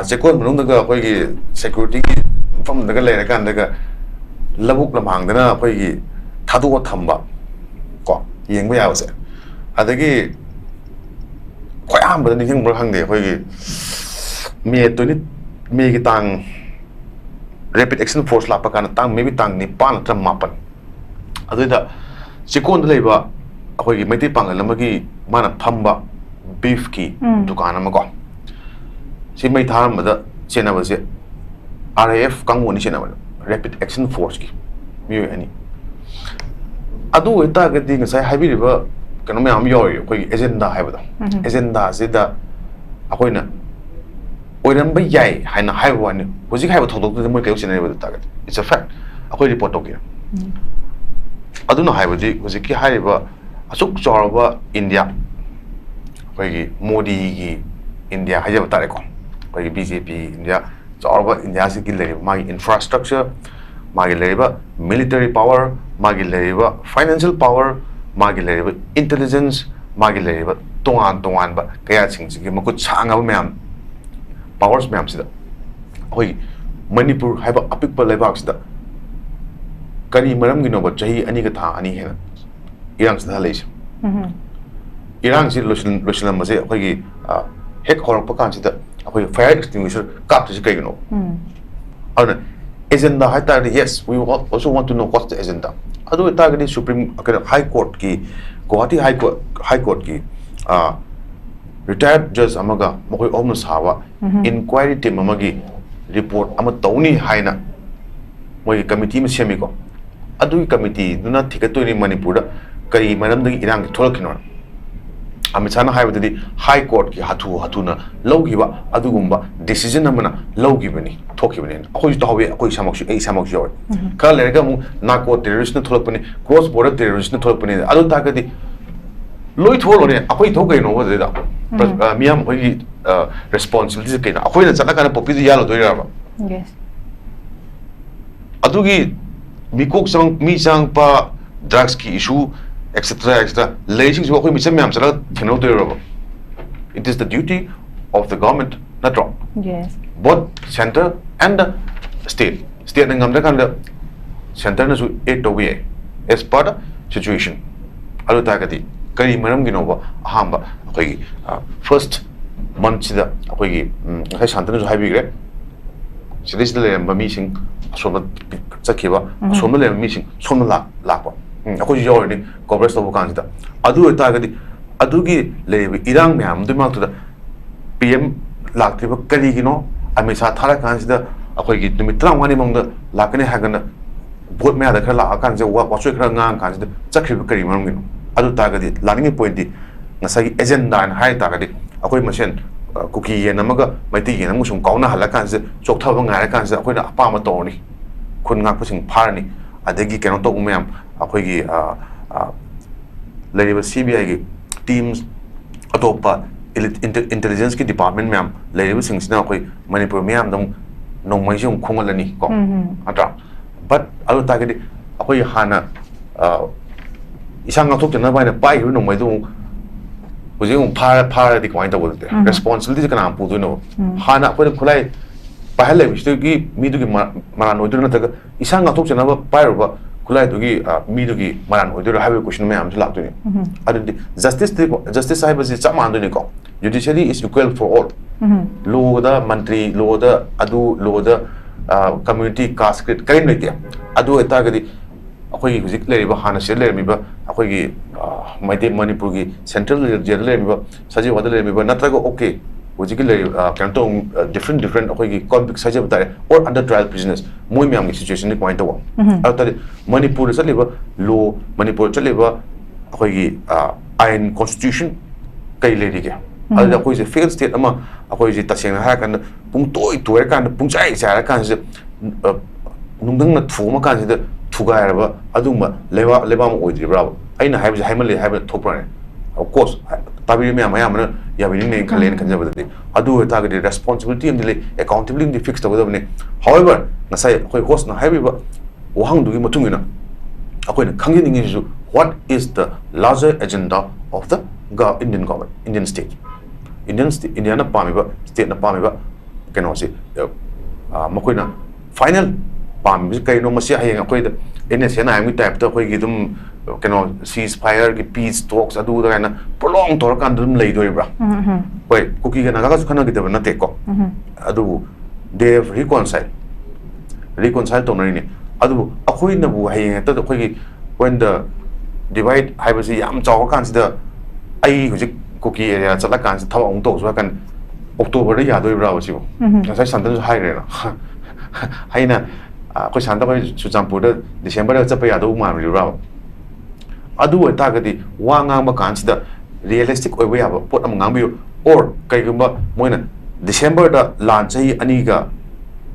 ꯆꯦꯛꯀꯣꯟ ꯃꯅꯨꯡꯗꯒ ꯑꯩꯈꯣꯏꯒꯤ ꯁꯦꯀ꯭ꯌꯨꯔꯤꯇꯤꯒꯤ ꯃꯐꯝꯗꯒ ꯂꯩꯔꯀꯥꯟꯗꯒ ꯂꯧꯕꯨꯛ ꯂꯝꯍꯥꯡꯗꯅ ꯑꯩꯈꯣꯏꯒꯤ ꯊꯥꯗꯣꯛꯑ ꯊꯝꯕ ꯀꯣ, ꯌꯦꯡꯕ ꯌꯥꯕꯁꯦ꯫ ꯑꯗꯒꯤ ꯈ꯭ꯋꯥꯏ ꯑꯍꯥꯟꯕꯗ ꯅꯤꯡꯁꯤꯡꯕ꯭ꯔꯥ ꯈꯪꯗꯦ, ꯑꯩꯈꯣꯏꯒꯤ ꯃꯦ ꯇ꯭ꯋꯦꯟꯇꯤ, ꯃꯦꯒꯤ ꯇꯥꯡ, rapid action force ꯂꯥꯛꯄ ꯀꯥꯟꯗ ꯇꯥꯡ, maybe ꯇꯥꯡ ꯅꯤꯄꯥꯟ ꯅꯠꯇ꯭ꯔ ꯃꯥꯄꯟ, ꯑꯗꯨꯏꯗ ꯆꯦꯛꯀꯣꯟꯗ ꯂꯩꯕ ꯑꯩꯈꯣꯏꯒꯤ ꯃꯩꯇꯩ ꯄꯥꯡꯒꯜ ꯑꯃꯒꯤ ꯃꯥꯅ ꯐꯝꯕ ꯕꯤꯐꯀꯤ ꯎꯝ. ꯗꯨꯀꯥꯟ ꯑꯃ ꯀꯣ, ꯁꯤ ꯃꯩ ꯊꯥꯔꯝꯕꯗ ꯆꯦꯟꯅꯕꯁꯦ ꯑꯥꯔ ꯑꯦ ꯑꯦꯐ ꯀꯥꯡꯕꯨ ꯑꯅꯤ ꯆꯦꯟꯅꯕꯅꯦ, rapid action forceꯀꯤ ꯃꯤꯑꯣꯏ ꯑꯅꯤ꯫ ꯑꯗꯨ ꯑꯣꯏꯇꯥꯔꯒꯗꯤ ꯉꯁꯥꯏ ꯍꯥꯏꯕꯤꯔꯤꯕ ꯀꯩꯅꯣ ꯃꯌꯥꯝ ꯑꯃ ꯌꯥꯎꯔꯤ, ꯑꯩꯈꯣꯏꯒꯤ ꯑꯦꯖꯦꯟꯗꯥ ꯍꯥꯏꯕꯗꯣ꯫ ꯎꯝ. ꯑꯦꯖꯦꯟꯗꯥꯁꯤꯗ ꯑꯩꯈꯣꯏꯅ ꯑꯣꯏꯔꯝꯕ ꯌꯥꯏ ꯍꯥꯏꯅ ꯍꯥꯏꯕ ꯋꯥꯅꯤ꯫ ꯍꯧꯖꯤꯛ ꯍꯥꯏꯕ ꯊꯧꯗꯣꯛꯇꯨꯗ ꯃꯣꯏ ꯀꯩꯗꯧ ꯆꯦꯟꯅꯔꯤꯕ ꯑꯗꯨ ꯇꯥꯔꯒꯗꯤ, it's a fact, ꯑꯩꯈꯣꯏ ꯔꯤꯄꯣꯔꯠ ꯇꯧꯒꯦ꯫ ꯎꯝ. ꯑꯗꯨꯅ ꯍꯥꯏꯕꯗꯤ ꯍꯧꯖꯤꯛꯀꯤ ꯍꯥꯏꯔꯤꯕ ꯑꯁꯨꯛ ꯆꯥꯎꯔꯕ ꯏꯟꯗꯤꯌꯥ, ꯑꯩꯈꯣꯏꯒꯤ ꯃꯣꯗꯤꯒꯤ ꯏꯟꯗꯤꯌꯥ ꯍꯥꯏꯖꯕ ꯇꯥꯔꯦꯀꯣ, ꯑꯩꯈꯣꯏꯒꯤ ꯕꯤ ꯖꯦ ꯄꯤ ꯏꯟꯗꯤꯌꯥ, ꯆꯥꯎꯔꯕ ꯏꯟꯗꯤꯌꯥꯁꯤꯒꯤ ꯂꯩꯔꯤꯕ ꯃꯥꯒꯤ infrastructure, ꯃꯥꯒꯤ ꯂꯩꯔꯤꯕ military power, ꯃꯥꯒꯤ ꯂꯩꯔꯤꯕ financial power, ꯃꯥꯒꯤ ꯂꯩꯔꯤꯕ intelligence, ꯃꯥꯒꯤ ꯂꯩꯔꯤꯕ ꯇꯣꯉꯥꯟ ꯇꯣꯉꯥꯟꯕ ꯀꯌꯥꯁꯤꯡꯁꯤꯒꯤ ꯃꯈꯨꯠ ꯁꯥꯡꯉꯕ ꯃꯌꯥꯝ, powers ꯃꯌꯥꯝꯁꯤꯗ ꯑꯩꯈꯣꯏꯒꯤ ꯃꯅꯤꯄꯨꯔ ꯍꯥꯏꯕ ꯑꯄꯤꯛꯄ ꯂꯩꯕꯥꯛꯁꯤꯗ ꯀꯔꯤ ꯃꯔꯝꯒꯤꯅꯣꯕ ꯆꯍꯤ ꯑꯅꯤꯒ ꯊꯥ ꯑꯅꯤ ꯍꯦꯟꯅ ꯏꯔꯥꯡ ꯆꯠꯊꯍꯜꯂꯛꯏꯁꯦ? ꯎꯝ. ꯏꯔꯥꯡꯁꯤ ꯂꯣꯏꯁꯤꯟ-, ꯂꯣꯏꯁꯤꯜꯂꯝꯕꯁꯦ ꯑꯩꯈꯣꯏꯒꯤ, ꯑ, ꯍꯦꯛ ꯍꯧꯔꯛꯄ ꯀꯥꯟꯁꯤꯗ ꯑꯩꯈꯣꯏ fire extinguisher ꯀꯥꯞꯇ꯭ꯔꯤꯁꯤ ꯀꯩꯒꯤꯅꯣ? ꯎꯝ. ꯑꯗꯨꯅ agenda ꯍꯥꯏ ꯇꯥꯔꯗꯤ, yes, we also want to know what's the agenda. ꯑꯗꯨ ꯑꯣꯏꯇꯥꯔꯒꯗꯤ ꯁꯨꯄ꯭ꯔꯤꯝ, ꯀꯩꯅꯣ, ꯍꯥꯏ ꯀꯣꯔꯠꯀꯤ, ꯒꯨꯋꯥꯍꯥꯇꯤ ꯍꯥꯏ ꯀꯣꯔꯠ, ꯍꯥꯏ ꯀꯣꯔꯠꯀꯤ, ꯑ, retired judge ꯑꯃꯒ ꯃꯈꯣꯏ ꯑꯍꯨꯝꯅ ꯁꯥꯕ ꯎꯝ. inquiry team ꯑꯃꯒꯤ report ꯑꯃ ꯇꯧꯅꯤ ꯍꯥꯏꯅ ꯃꯣꯏꯒꯤ committee ꯑꯃ ꯁꯦꯝꯃꯤꯀꯣ꯫ ꯑꯗꯨꯒꯤ committeeꯗꯨꯅ ꯊꯤꯒꯠꯇꯣꯏꯅꯤ ꯃꯅꯤꯄꯨꯔꯗ ꯀꯔꯤ ꯃꯔꯝꯗꯒꯤ ꯏꯔꯥꯡꯁꯤ ꯊꯣꯛꯂꯛꯈꯤꯅꯣ꯫ ꯑꯃꯤꯠ ꯁꯥꯍꯅ ꯍꯥꯏꯕꯗꯗꯤ ꯍꯥꯏ ꯀꯣꯔꯠꯀꯤ ꯍꯥꯊꯨ ꯍꯥꯊꯨꯅ ꯂꯧꯈꯤꯕ ꯑꯗꯨꯒꯨꯝꯕ decision ꯑꯃꯅ ꯂꯧꯈꯤꯕꯅꯤ, ꯊꯣꯛꯈꯤꯕꯅꯤ꯫ ꯑꯩꯈꯣꯏꯁꯨ ꯇꯧꯍꯧꯋꯤ, ꯑꯩꯈꯣꯏ ꯏꯁꯥꯃꯛꯁꯨ, ꯑꯩ ꯏꯁꯥꯃꯛꯁꯨ ꯌꯥꯎꯋꯤ꯫ ꯎꯝ. ꯈꯔ ꯂꯩꯔꯒ ꯑꯃꯨꯛ narco terroristꯅ ꯊꯣꯛꯂꯛꯄꯅꯤ, cross border terroristꯅ ꯊꯣꯛꯂꯛꯄꯅꯤ꯫ ꯑꯗꯨ ꯇꯥꯔꯒꯗꯤ ꯂꯣꯏ ꯊꯣꯛꯍꯜꯂꯣꯅꯦ, ꯑꯩꯈꯣꯏ ꯊꯕꯛ ꯀꯩꯅꯣꯕ ꯑꯗꯨꯗꯩꯗ? ꯎꯝ꯫ ꯑ, ꯃꯤꯌꯥꯝ ꯑꯩꯈꯣꯏꯒꯤ, ꯑ, responsibility ꯁꯦ ꯀꯩꯅꯣ? ꯑꯩꯈꯣꯏꯅ ꯆꯠꯂꯀꯥꯟꯗ poppy ꯗꯨ ꯌꯥꯜꯂꯨꯗꯣꯏꯔꯕ? Yes. ꯑꯗꯨꯒꯤ ꯃꯤꯀꯣꯛ ꯆꯪ-, ꯃꯤ ꯆꯪꯉꯛꯄ, drugs ꯀꯤ issue, et cetera, et cetera, ꯂꯩꯔꯤꯁꯤꯡꯁꯨ ꯑꯩꯈꯣꯏ ꯃꯤꯆꯝ ꯃꯌꯥꯝ ꯆꯠꯂꯒ ꯊꯦꯡꯅꯧꯗꯣꯏꯔꯕ? It is the duty of the government, ꯅꯠꯇ꯭ꯔꯣ? Yes. Both center and the state. State ꯅ ꯉꯝꯗ꯭ꯔꯀꯥꯟꯗ center ꯅꯁꯨ aid ꯇꯧꯕ ꯌꯥꯏ, as per the situation. ꯑꯗꯨ ꯇꯥꯔꯒꯗꯤ ꯀꯔꯤ ꯃꯔꯝꯒꯤꯅꯣꯕ? ꯑꯍꯥꯟꯕ ꯑꯩꯈꯣꯏꯒꯤ, ꯑ, first month ꯁꯤꯗ ꯑꯩꯈꯣꯏꯒꯤ, ꯎꯝ, ꯉꯁꯥꯏ ꯁꯥꯟꯇꯅꯁꯨ ꯍꯥꯏꯕꯤꯈ꯭ꯔꯦ, ꯁꯤꯗꯩꯁꯤꯗ ꯂꯩꯔꯝꯕ ꯃꯤꯁꯤꯡ ꯑꯁꯣꯝꯗ ꯆꯠꯈꯤꯕ, ꯎꯝ꯫ ꯑꯁꯣꯝꯗ ꯂꯩꯔꯝꯕ ꯃꯤꯁꯤꯡ ꯁꯣꯝꯗ ꯂꯥꯛ-, ꯂꯥꯛꯄ꯫ ꯎꯝ, ꯑꯩꯈꯣꯏꯁꯨ ꯌꯥꯎꯔꯤꯅꯤ coverage ꯇꯧꯕ ꯀꯥꯟꯁꯤꯗ꯫ ꯑꯗꯨ ꯑꯣꯏꯇꯥꯔꯒꯗꯤ ꯑꯗꯨꯒꯤ ꯂꯩꯔꯤꯕ ꯏꯔꯥꯡ ꯃꯌꯥꯝꯗꯨꯒꯤ ꯃꯔꯛꯇꯨꯗ P M ꯂꯥꯛꯇ꯭ꯔꯤꯕ ꯀꯔꯤꯒꯤꯅꯣ? ꯑꯃꯤꯠ ꯁꯥꯍ ꯊꯥꯔꯀꯥꯟꯁꯤꯗ ꯑꯩꯈꯣꯏꯒꯤ ꯅꯨꯃꯤꯠ ꯇꯔꯥꯃꯉꯥꯅꯤ ꯃꯃꯥꯡꯗ ꯂꯥꯛꯀꯅꯤ ꯍꯥꯏꯒꯅ vote ꯃꯌꯥꯗ ꯈꯔ ꯂꯥꯛꯑꯀꯥꯟꯁꯤꯗ ꯋꯥ-, ꯋꯥꯆꯣꯏ ꯈꯔ ꯉꯥꯡꯉꯀꯥꯟꯁꯤꯗ ꯆꯠꯈ꯭ꯔꯤꯕ ꯀꯔꯤ ꯃꯔꯝꯒꯤꯅꯣ? ꯑꯗꯨ ꯇꯥꯔꯒꯗꯤ ꯂꯥꯛꯅꯤꯡꯉꯤ point ꯇꯤ ꯉꯁꯥꯏꯒꯤ agenda ꯍꯥꯏꯅ ꯍꯥꯏ ꯇꯥꯔꯒꯗꯤ ꯑꯩꯈꯣꯏ ꯃꯁꯦꯟ, ꯑ, ꯀꯨꯀꯤ ꯌꯦꯟ ꯑꯃꯒ ꯃꯩꯇꯩ ꯌꯦꯟ ꯑꯃꯒ ꯁꯨꯝ ꯀꯥꯎꯅꯍꯜꯂꯀꯥꯟꯁꯤꯗ ꯆꯣꯛꯊꯕ ꯉꯥꯏꯔꯀꯥꯟꯁꯤꯗ ꯑꯩꯈꯣꯏꯅ ꯑꯄꯥꯝꯕ ꯇꯧꯔꯅꯤ, ꯈꯨꯟ ꯉꯥꯛꯄꯁꯤꯡ ꯐꯥꯔꯅꯤ, ꯑꯗꯒꯤ ꯀꯩꯅꯣ ꯇꯧꯕ ꯃꯌꯥꯝ ꯑꯩꯈꯣꯏꯒꯤ, ꯑ, ꯑ, ꯂꯩꯔꯤꯕ C B I ꯒꯤ teams, ꯑꯇꯣꯞꯄ ꯏꯂꯤ-, inter-, intelligence ꯀꯤ department ꯃꯌꯥꯝ ꯂꯩꯔꯤꯕꯁꯤꯡꯁꯤꯅ ꯑꯩꯈꯣꯏ ꯃꯅꯤꯄꯨꯔ ꯃꯤꯌꯥꯝꯗ ꯑꯃꯨꯛ ꯅꯣꯡꯃꯩꯁꯦ ꯑꯃꯨꯛ ꯈꯣꯡꯍꯠꯂꯅꯤ ꯀꯣ, ꯎꯝ, ꯎꯝ꯫ ꯅꯠꯇ꯭ꯔꯥ? But ꯑꯗꯨ ꯇꯥꯔꯒꯗꯤ ꯑꯩꯈꯣꯏ ꯍꯥꯟꯅ, ꯑ, ꯏꯁꯥ ꯉꯥꯛꯊꯣꯛꯆꯅꯕ ꯍꯥꯏꯅ ꯄꯥꯏꯈꯤꯕ ꯅꯣꯡꯃꯩꯗꯨ ꯑꯃꯨꯛ ꯍꯧꯖꯤꯛ ꯑꯃꯨꯛ ꯐꯥꯔ-, ꯐꯥꯔꯗꯤ ꯀꯃꯥꯏꯅ ꯇꯧꯒꯗꯧꯒꯦ? ꯎꯝ꯫ Responsibility ꯁꯦ ꯀꯅꯥꯅ ꯄꯨꯗꯣꯏꯅꯣ? ꯎꯝ꯫ ꯍꯥꯟꯅ ꯑꯩꯈꯣꯏꯅ ꯈꯨꯠꯂꯥꯏ ꯄꯥꯏꯍꯜꯂꯛꯏꯕꯁꯤꯗꯒꯤ ꯃꯤꯗꯨꯒꯤ ꯃ-, ꯃꯔꯥꯟ ꯑꯣꯏꯗꯣꯏꯔꯣ, ꯅꯠꯇ꯭ꯔꯒ ꯏꯁꯥ ꯉꯥꯛꯊꯣꯛꯆꯅꯕ ꯄꯥꯏꯔꯨꯕ ꯈꯨꯠꯂꯥꯏꯗꯨꯒꯤ, ꯑ, ꯃꯤꯗꯨꯒꯤ ꯃꯔꯥꯟ ꯑꯣꯏꯗꯣꯏꯔꯣ ꯍꯥꯏꯕꯒꯤ question ꯃꯌꯥꯝ ꯑꯃꯁꯨ ꯂꯥꯛꯇꯣꯏꯅꯤ꯫ ꯎꯝ꯫ ꯑꯗꯨꯗꯤ justice ꯇꯤ, justice ꯍꯥꯏꯕꯁꯤ ꯆꯞ ꯃꯥꯟꯅꯗꯣꯏꯅꯤꯀꯣ꯫ Judiciary is equal for all꯫ Um. Law the Mantri, law ꯗ ꯑꯗꯨ, law ꯗ, ꯑ, community, caste, creed ꯀꯔꯤꯝ ꯂꯩꯇꯦ꯫ ꯑꯗꯨ ꯑꯣꯏꯇꯥꯔꯒꯗꯤ ꯑꯩꯈꯣꯏꯒꯤ ꯍꯧꯖꯤꯛ ꯂꯩꯔꯤꯕ, ꯍꯥꯟꯅ ꯁꯤꯗ ꯂꯩꯔꯝꯃꯤꯕ ꯑꯩꯈꯣꯏꯒꯤ, ꯑ, ꯃꯩꯇꯩ, ꯃꯅꯤꯄꯨꯔꯒꯤ central jail ꯗ ꯂꯩꯔꯝꯃꯤꯕ, ꯁꯖꯤꯋꯥꯗ ꯂꯩꯔꯝꯃꯤꯕ, ꯅꯠꯇ꯭ꯔꯒ, okay, ꯍꯧꯖꯤꯛꯀꯤ ꯂꯩꯔꯤꯕ, ꯑ, ꯀꯩꯅꯣ ꯇꯧ-, ꯑ, different, different ꯑꯩꯈꯣꯏꯒꯤ convict ꯍꯥꯏꯖꯕ ꯇꯥꯔꯦ, or under trial prisoners, ꯃꯣꯏ ꯃꯌꯥꯝꯒꯤ situation ꯗꯤ ꯀꯃꯥꯏꯅ ꯇꯧꯕ? ꯎꯝ꯫ ꯑꯗꯨ ꯇꯥꯔꯗꯤ ꯃꯅꯤꯄꯨꯔꯗ ꯆꯠꯂꯤꯕ law, ꯃꯅꯤꯄꯨꯔꯗ ꯆꯠꯂꯤꯕ ꯑꯩꯈꯣꯏꯒꯤ, ꯑ, ꯑꯥꯏꯟ, constitution ꯀꯩ ꯂꯩꯔꯤꯒꯦ? ꯎꯝ꯫ ꯑꯗꯨꯗ ꯑꯩꯈꯣꯏꯁꯦ failed state ꯑꯃ, ꯑꯩꯈꯣꯏꯁꯦ ꯇꯁꯦꯡꯅ ꯍꯥꯏꯔꯀꯥꯟꯗ ꯄꯨꯡꯇꯣꯏ ꯇꯣꯏꯔꯀꯥꯟꯗ, ꯄꯨꯡꯆꯥꯏ ꯆꯥꯏꯔꯀꯥꯟꯁꯤꯗ, ꯑ, ꯅꯨꯡꯗꯪꯅ ꯊꯣꯝꯃꯀꯥꯟꯁꯤꯗ ꯊꯨꯒꯥꯏꯔꯕ ꯑꯗꯨꯒꯨꯝꯕ ꯂꯩꯕꯥꯛ, ꯂꯩꯕꯥꯛ ꯑꯃ ꯑꯣꯏꯗ꯭ꯔꯤꯕ꯭ꯔꯥꯕ? ꯑꯩꯅ ꯍꯥꯏꯕꯁꯦ ꯍꯥꯏꯃꯜꯂꯦ ꯍꯥꯏꯕ ꯊꯣꯛꯄ꯭ꯔꯥꯅꯦ? Of course, ꯇꯥꯕꯤꯔꯤ ꯃꯌꯥꯝ ꯑꯌꯥꯝꯕꯅ ꯌꯥꯕꯤꯅꯤꯡꯅꯦꯅ ꯈꯜꯂꯦꯅ ꯈꯟꯖꯕꯗꯗꯤ꯫ ꯑꯗꯨ ꯑꯣꯏꯇꯥꯔꯒꯗꯤ responsibility ꯑꯃꯗꯤ ꯂꯩ, accountability ꯑꯃꯗꯤ fix ꯇꯧꯒꯗꯕꯅꯤ꯫ However, ꯉꯁꯥꯏ ꯑꯩꯈꯣꯏ host ꯅ ꯍꯥꯏꯕꯤꯕ ꯋꯥꯍꯪꯗꯨꯒꯤ ꯃꯇꯨꯡ ꯏꯟꯅ ꯑꯩꯈꯣꯏꯅ ꯈꯪꯖꯅꯤꯡꯉꯤꯁꯤꯁꯨ, what is the larger agenda of the go- Indian government, Indian state? Indian state, ꯏꯟꯗꯤꯌꯥꯅ ꯄꯥꯝꯃꯤꯕ, state ꯅ ꯄꯥꯝꯃꯤꯕ ꯀꯩꯅꯣꯁꯤ, ꯑ, ꯃꯈꯣꯏꯅ final ꯄꯥꯝꯃꯤꯕꯁꯤ ꯀꯩꯅꯣ? ꯃꯁꯤ ꯍꯌꯦꯡ ꯑꯩꯈꯣꯏꯗ N S N I M ꯒꯤ type ꯇ ꯑꯩꯈꯣꯏꯒꯤ ꯑꯗꯨꯝ ꯀꯩꯅꯣ ceasefire ꯒꯤ peace talks ꯑꯗꯨ ꯀꯥꯏꯅ prolong ꯇꯧꯔꯀꯥꯟꯗ ꯑꯗꯨꯝ ꯂꯩꯗꯣꯔꯤꯕ꯭ꯔꯥ? ꯍꯣꯏ, ꯀꯨꯀꯤꯒ ꯅꯥꯒꯥꯒꯁꯨ ꯈꯠꯅꯈꯤꯗꯕ ꯅꯠꯇꯦꯀꯣ꯫ ꯑꯗꯨꯕꯨ they have reconcile, reconcile ꯇꯧꯅꯔꯤꯅꯤ꯫ ꯑꯗꯨꯕꯨ ꯑꯩꯈꯣꯏꯅꯕꯨ ꯍꯌꯦꯡ ꯍꯦꯛꯇ ꯑꯩꯈꯣꯏꯒꯤ when the divide ꯍꯥꯏꯕꯁꯤ ꯌꯥꯝ ꯆꯥꯎꯔ ꯀꯥꯟꯁꯤꯗ, ꯑꯩ ꯍꯧꯖꯤꯛ ꯀꯨꯀꯤ area ꯆꯠꯂ ꯀꯥꯟꯁꯤꯗ ꯊꯕꯛ ꯑꯃꯨꯛ ꯇꯧꯁꯨ ꯍꯥꯏ ꯀꯥꯟꯗ, October ꯗ ꯌꯥꯗꯣꯔꯤꯕ꯭ꯔꯥꯕ ꯁꯤꯕꯨ? ꯉꯁꯥꯏ ꯁꯥꯟꯇꯅꯁꯨ ꯍꯥꯏꯈ꯭ꯔꯦꯅ꯫ ꯑꯩꯅ, ꯑ, ꯑꯩꯈꯣꯏ ꯁꯥꯟꯇ ꯑꯩꯈꯣꯏ ꯆꯨꯔꯆꯥꯟꯄꯨꯔꯗ December ꯗ ꯆꯠꯄ ꯌꯥꯗꯧ ꯃꯥꯟꯕꯤꯕ꯭ꯔꯥꯕ? ꯑꯗꯨ ꯑꯣꯏꯇꯥꯔꯒꯗꯤ ꯋꯥ ꯉꯥꯡꯕ ꯀꯥꯟꯁꯤꯗ realistic ꯑꯣꯏꯕ ꯌꯥꯕ ꯄꯣꯠ ꯑꯃ ꯉꯥꯡꯕꯤꯌꯨ꯫ Or ꯀꯩꯒꯨꯝꯕ ꯃꯣꯏꯅ December ꯗ ꯂꯥꯟ ꯆꯍꯤ ꯑꯅꯤꯒ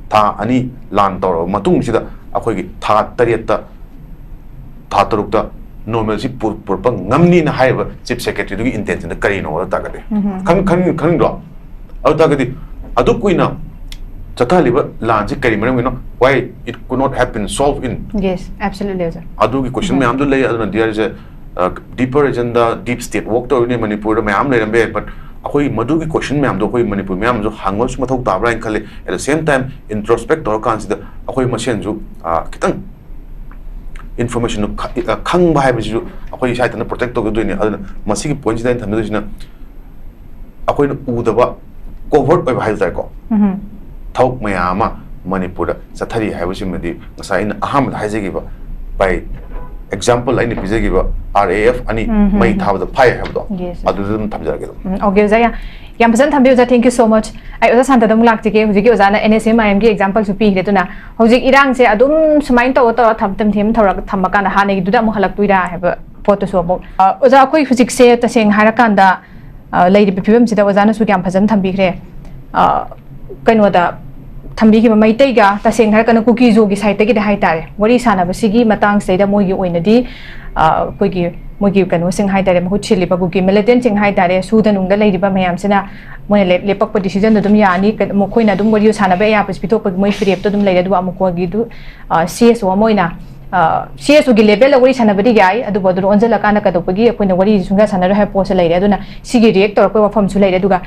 ꯊꯥ ꯑꯅꯤ ꯂꯥꯟ ꯇꯧꯔꯕ ꯃꯇꯨꯡꯁꯤꯗ ꯑꯩꯈꯣꯏꯒꯤ ꯊꯥ ꯇꯔꯦꯠꯇ, ꯊꯥ ꯇꯔꯨꯛꯇ normalcy ꯄꯨ-, ꯄꯨꯔꯛꯄ ꯉꯝꯅꯤꯅ ꯍꯥꯏꯔꯤꯕ Chief Secretary ꯗꯨꯒꯤ intention ꯗ ꯀꯔꯤꯅꯣ ꯑꯗꯨ ꯇꯥꯔꯒꯗꯤ? ꯈꯪ-, ꯈꯪ-, ꯈꯪꯅꯤꯡꯗ꯭ꯔꯣ? ꯑꯗꯨ ꯇꯥꯔꯒꯗꯤ ꯑꯗꯨ ꯀꯨꯏꯅ ꯆꯠꯊꯍꯜꯂꯤꯕ ꯂꯥꯟꯁꯤ ꯀꯔꯤ ꯃꯔꯝꯒꯤꯅꯣ? Why it could not have been solved in? Yes, absolutely, sir. ꯑꯗꯨꯒꯤ question ꯃꯌꯥꯝꯗꯨ ꯂꯩ꯫ ꯑꯗꯨꯅ there is a, uh, deeper agenda, deep state work ꯇꯧꯔꯤꯅꯤ ꯃꯅꯤꯄꯨꯔꯗ ꯃꯌꯥꯝ ꯂꯩꯔꯝꯕ ꯌꯥꯏ, but ꯑꯩꯈꯣꯏ ꯃꯗꯨꯒꯤ question ꯃꯌꯥꯝꯗꯣ ꯑꯩꯈꯣꯏ ꯃꯅꯤꯄꯨꯔ ꯃꯌꯥꯝꯁꯨ ꯍꯪꯕꯁꯨ ꯃꯊꯧ ꯇꯥꯕ꯭ꯔꯥ ꯍꯥꯏꯅ ꯈꯜꯂꯤ꯫ At the same time, introspect ꯇꯧꯔꯀꯥꯟꯁꯤꯗ ꯑꯩꯈꯣꯏ ꯃꯁꯦꯟꯁꯨ, ꯑ, ꯈꯤꯇꯪ information ꯗꯨ ꯈ-, ꯑ, ꯈꯪꯕ ꯍꯥꯏꯕꯁꯤꯁꯨ ꯑꯩꯈꯣꯏ ꯏꯁꯥ ꯏꯊꯟꯇ protect ꯇꯧꯒꯗꯣꯏꯅꯤ꯫ ꯑꯗꯨꯅ ꯃꯁꯤꯒꯤ point ꯁꯤꯗ ꯑꯩꯅ ꯊꯝꯖꯗꯣꯏꯁꯤꯅ, ꯑꯩꯈꯣꯏꯅ ꯎꯗꯕ covert ꯑꯣꯏꯕ ꯍꯥꯏꯕ ꯇꯥꯔꯦꯀꯣ, ꯊꯕꯛ ꯃꯌꯥꯝ ꯑꯃ ꯃꯅꯤꯄꯨꯔꯗ ꯆꯠꯊꯔꯤ ꯍꯥꯏꯕꯁꯤꯃꯗꯤ ꯉꯁꯥꯏ ꯑꯩꯅ ꯑꯍꯥꯟꯕꯗ ꯍꯥꯏꯖꯈꯤꯕ, by example ꯑꯩꯅ ꯄꯤꯖꯈꯤꯕ R A F ꯑꯅꯤ ꯃꯩ ꯊꯥꯕꯗ ꯐꯥꯏ ꯍꯥꯏꯕꯗꯣ, Yes, sir. ꯑꯗꯨꯗ ꯑꯗꯨꯝ ꯊꯝꯖꯔꯒꯦ ꯑꯗꯨꯝ꯫ ꯎꯝ, okay, ꯑꯣꯖꯥ, ꯌꯥ-, ꯌꯥꯝ ꯐꯖꯅ ꯊꯝꯕꯤꯌꯨ, ꯑꯣꯖꯥ, thank you so much꯫ ꯑꯩ ꯑꯣꯖꯥ ꯁꯥꯟꯇꯗ ꯑꯃꯨꯛ ꯂꯥꯛꯆꯒꯦ꯫ ꯍꯧꯖꯤꯛꯀꯤ ꯑꯣꯖꯥꯅ N S M I M ꯒꯤ example ꯁꯨ ꯄꯤꯈ꯭ꯔꯦ꯫ ꯑꯗꯨꯅ ꯍꯧꯖꯤꯛ ꯏꯔꯥꯡꯁꯦ ꯑꯗꯨꯝ ꯁꯨꯃꯥꯏꯅ ꯇꯧꯔ ꯇꯧꯔ ꯊꯝ-, ꯊꯝ-, ꯊꯝ-, ꯊꯝꯃꯀꯥꯟꯗ ꯍꯥꯟꯅꯒꯤꯗꯨꯗ ꯑꯃꯨꯛ ꯍꯜꯂꯛꯇꯣꯏꯔꯥ ꯍꯥꯏꯕ ꯄꯣꯠꯇꯨꯁꯨ ꯑꯃꯨꯛ, ꯑ, ꯑꯣꯖꯥ, ꯑꯩꯈꯣꯏ ꯍꯧꯖꯤꯛꯁꯦ ꯇꯁꯦꯡꯅ ꯍꯥꯏꯔꯀꯥꯟꯗ, ꯑ, ꯂꯩꯔꯤꯕ ꯐꯤꯕꯝꯁꯤꯗ ꯑꯣꯖꯥꯅꯁꯨ ꯌꯥꯝ ꯐꯖꯅ ꯊꯝꯕꯤꯈ꯭ꯔꯦ꯫ ꯑ, ꯀꯩꯅꯣꯗ ꯊꯝꯕꯤꯈꯤꯕ ꯃꯩꯇꯩꯒ, ꯇꯁꯦꯡꯅ ꯍꯥꯏꯔꯀꯥꯟꯗ ꯀꯨꯀꯤꯖꯣꯒꯤ side ꯇꯒꯤꯗꯤ ꯍꯥꯏꯇꯥꯔꯦ, ꯋꯥꯔꯤ ꯁꯥꯟꯅꯕꯁꯤꯒꯤ ꯃꯇꯥꯡꯁꯤꯗꯩꯗ ꯃꯣꯏꯒꯤ ꯑꯣꯏꯅꯗꯤ, ꯑ, ꯑꯩꯈꯣꯏꯒꯤ ꯃꯣꯏꯒꯤ ꯀꯩꯅꯣꯁꯤꯡ ꯍꯥꯏꯇꯥꯔꯦ, ꯃꯍꯨꯠ ꯁꯤꯜꯂꯤꯕ ꯀꯨꯀꯤ ꯃꯤꯂꯤꯇꯦꯟꯁꯤꯡ ꯍꯥꯏꯇꯥꯔꯦ, ꯁꯨꯗ ꯅꯨꯡꯗ ꯂꯩꯔꯤꯕ ꯃꯌꯥꯝꯁꯤꯅ ꯃꯣꯏꯅ ꯂꯦꯞ-, ꯂꯦꯞꯄꯛꯄ ꯗꯤꯁꯤꯖꯟꯗꯣ ꯑꯗꯨꯝ ꯌꯥꯅꯤ꯫ ꯀ-, ꯃꯈꯣꯏꯅ ꯑꯗꯨꯝ ꯋꯥꯔꯤ ꯁꯥꯟꯅꯕ ꯑꯌꯥꯕꯁꯤ ꯄꯤꯊꯣꯛꯄꯒꯤ ꯃꯣꯏ ꯐ꯭ꯔꯤꯗꯝꯗꯣ ꯑꯗꯨꯝ ꯂꯩꯔꯦ꯫ ꯑꯗꯨꯒ ꯑꯃꯨꯛꯀꯣꯒꯤꯗꯨ, ꯑ, ꯁꯤ ꯑꯦꯁ ꯑꯣ ꯑꯃ ꯑꯣꯏꯅ, ꯑ, ꯁꯤ ꯑꯦꯁ ꯑꯣꯒꯤ ꯂꯦꯚꯦꯜꯗ ꯋꯥꯔꯤ ꯁꯥꯟꯅꯕꯗꯤ ꯌꯥꯏ, ꯑꯗꯨꯕꯨ ꯑꯗꯨꯗ ꯑꯣꯟꯁꯤꯜꯂꯀꯥꯟꯗ ꯀꯩꯗꯧꯕꯒꯤ ꯑꯩꯈꯣꯏꯅ ꯋꯥꯔꯤ ꯁꯨꯡꯁꯥ ꯁꯥꯟꯅꯔꯣꯏ ꯍꯥꯏꯕ ꯄꯣꯠꯁꯨ ꯂꯩꯔꯦ꯫ ꯑꯗꯨꯅ ꯁꯤꯒꯤ ꯔꯤꯌꯦꯛ ꯇꯧꯔꯛꯄꯒꯤ ꯋꯥꯐꯝꯁꯨ ꯂꯩꯔꯦ꯫ ꯑꯗꯨꯒ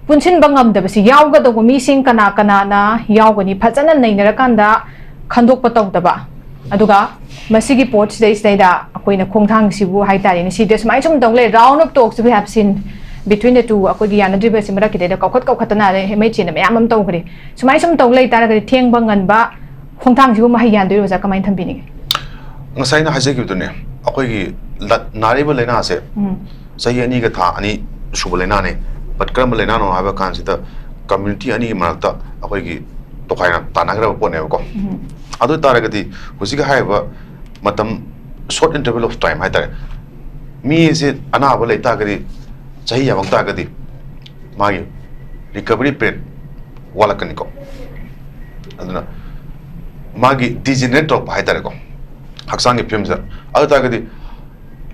ꯄꯨꯟꯁꯤꯟꯕ ꯉꯝꯗꯕꯁꯤ ꯌꯥꯎꯒꯗꯧꯕ ꯃꯤꯁꯤꯡ ꯀꯅꯥ ꯀꯅꯥꯅ ꯌꯥꯎꯒꯅꯤ? ꯐꯖꯅ ꯅꯩꯅꯔꯀꯥꯟꯗ ꯈꯟꯗꯣꯛꯄ ꯇꯧꯗꯕ꯫ ꯑꯗꯨꯒ ꯃꯁꯤꯒꯤ ꯄꯣꯠꯁꯤꯗꯩꯁꯤꯗꯩꯗ ꯑꯩꯈꯣꯏꯅ ꯈꯣꯡꯊꯥꯡꯁꯤꯕꯨ ꯍꯥꯏꯇꯥꯔꯦꯅꯦ, ꯁꯤꯗ ꯁꯨꯃꯥꯏꯅ ꯁꯨꯝ ꯇꯧ ꯂꯩ, round of talks we have seen between the two, ꯑꯩꯈꯣꯏꯒꯤ ꯌꯥꯅꯗ꯭ꯔꯤꯕꯁꯤ ꯃꯔꯛꯀꯤꯗꯩꯗ ꯀꯥꯎꯈꯠ ꯀꯥꯎꯈꯠꯇꯅ ꯑꯗꯩ ꯃꯩ ꯆꯦꯟꯅ ꯃꯌꯥꯝ ꯑꯃ ꯇꯧꯈ꯭ꯔꯦ꯫ ꯁꯨꯃꯥꯏꯅ ꯁꯨꯝ ꯇꯧ ꯂꯩ ꯇꯥꯔꯒꯗꯤ ꯊꯦꯡꯕ ꯉꯟꯕ ꯈꯣꯡꯊꯥꯡꯁꯤꯕꯨ ꯃꯍꯩ ꯌꯥꯟꯗꯣꯏꯔꯣ, ꯑꯣꯖꯥ? ꯀꯃꯥꯏꯅ ꯊꯝꯕꯤꯅꯤꯡꯉꯤ? ꯉꯁꯥꯏ ꯑꯩꯅ ꯍꯥꯏꯖꯈꯤꯕꯗꯨꯅꯦ, ꯑꯩꯈꯣꯏꯒꯤ ꯂ-, ꯅꯥꯔꯤꯕ ꯂꯥꯏꯅꯥꯁꯦ ꯎꯝ꯫ ꯆꯍꯤ ꯑꯅꯤꯒ ꯊꯥ ꯑꯅꯤ ꯁꯨꯕ ꯂꯥꯏꯅꯥꯅꯦ꯫ But ꯀꯔꯝꯕ ꯂꯥꯏꯅꯥꯅꯣ ꯍꯥꯏꯕ ꯀꯥꯟꯁꯤꯗ, ꯀꯝꯃ꯭ꯌꯨꯅꯤꯇꯤ ꯑꯅꯤꯒꯤ ꯃꯔꯛꯇ ꯑꯩꯈꯣꯏꯒꯤ ꯇꯣꯈꯥꯏꯅ ꯇꯥꯟꯅꯈ꯭ꯔꯕ ꯄꯣꯠꯅꯦꯕꯀꯣ꯫ ꯎꯝ꯫ ꯑꯗꯨ ꯑꯣꯏ ꯇꯥꯔꯒꯗꯤ ꯍꯧꯖꯤꯛꯀꯤ ꯍꯥꯏꯔꯤꯕ ꯃꯇꯝ, short interval of time ꯍꯥꯏꯇꯥꯔꯦ, ꯃꯤꯁꯦ ꯑꯅꯥꯕ ꯂꯩ ꯇꯥꯔꯒꯗꯤ, ꯆꯍꯤ ꯌꯥꯝꯃꯛ ꯇꯥꯔꯒꯗꯤ ꯃꯥꯒꯤ recovery period ꯋꯥꯠꯂꯛꯀꯅꯤꯀꯣ꯫ ꯑꯗꯨꯅ ꯃꯥꯒꯤ degenerate ꯇꯧꯔꯛꯄ ꯍꯥꯏꯇꯥꯔꯦꯀꯣ, ꯍꯛꯆꯥꯡꯒꯤ ꯐꯤꯕꯝꯁꯤꯗ꯫ ꯑꯗꯨ ꯇꯥꯔꯒꯗꯤ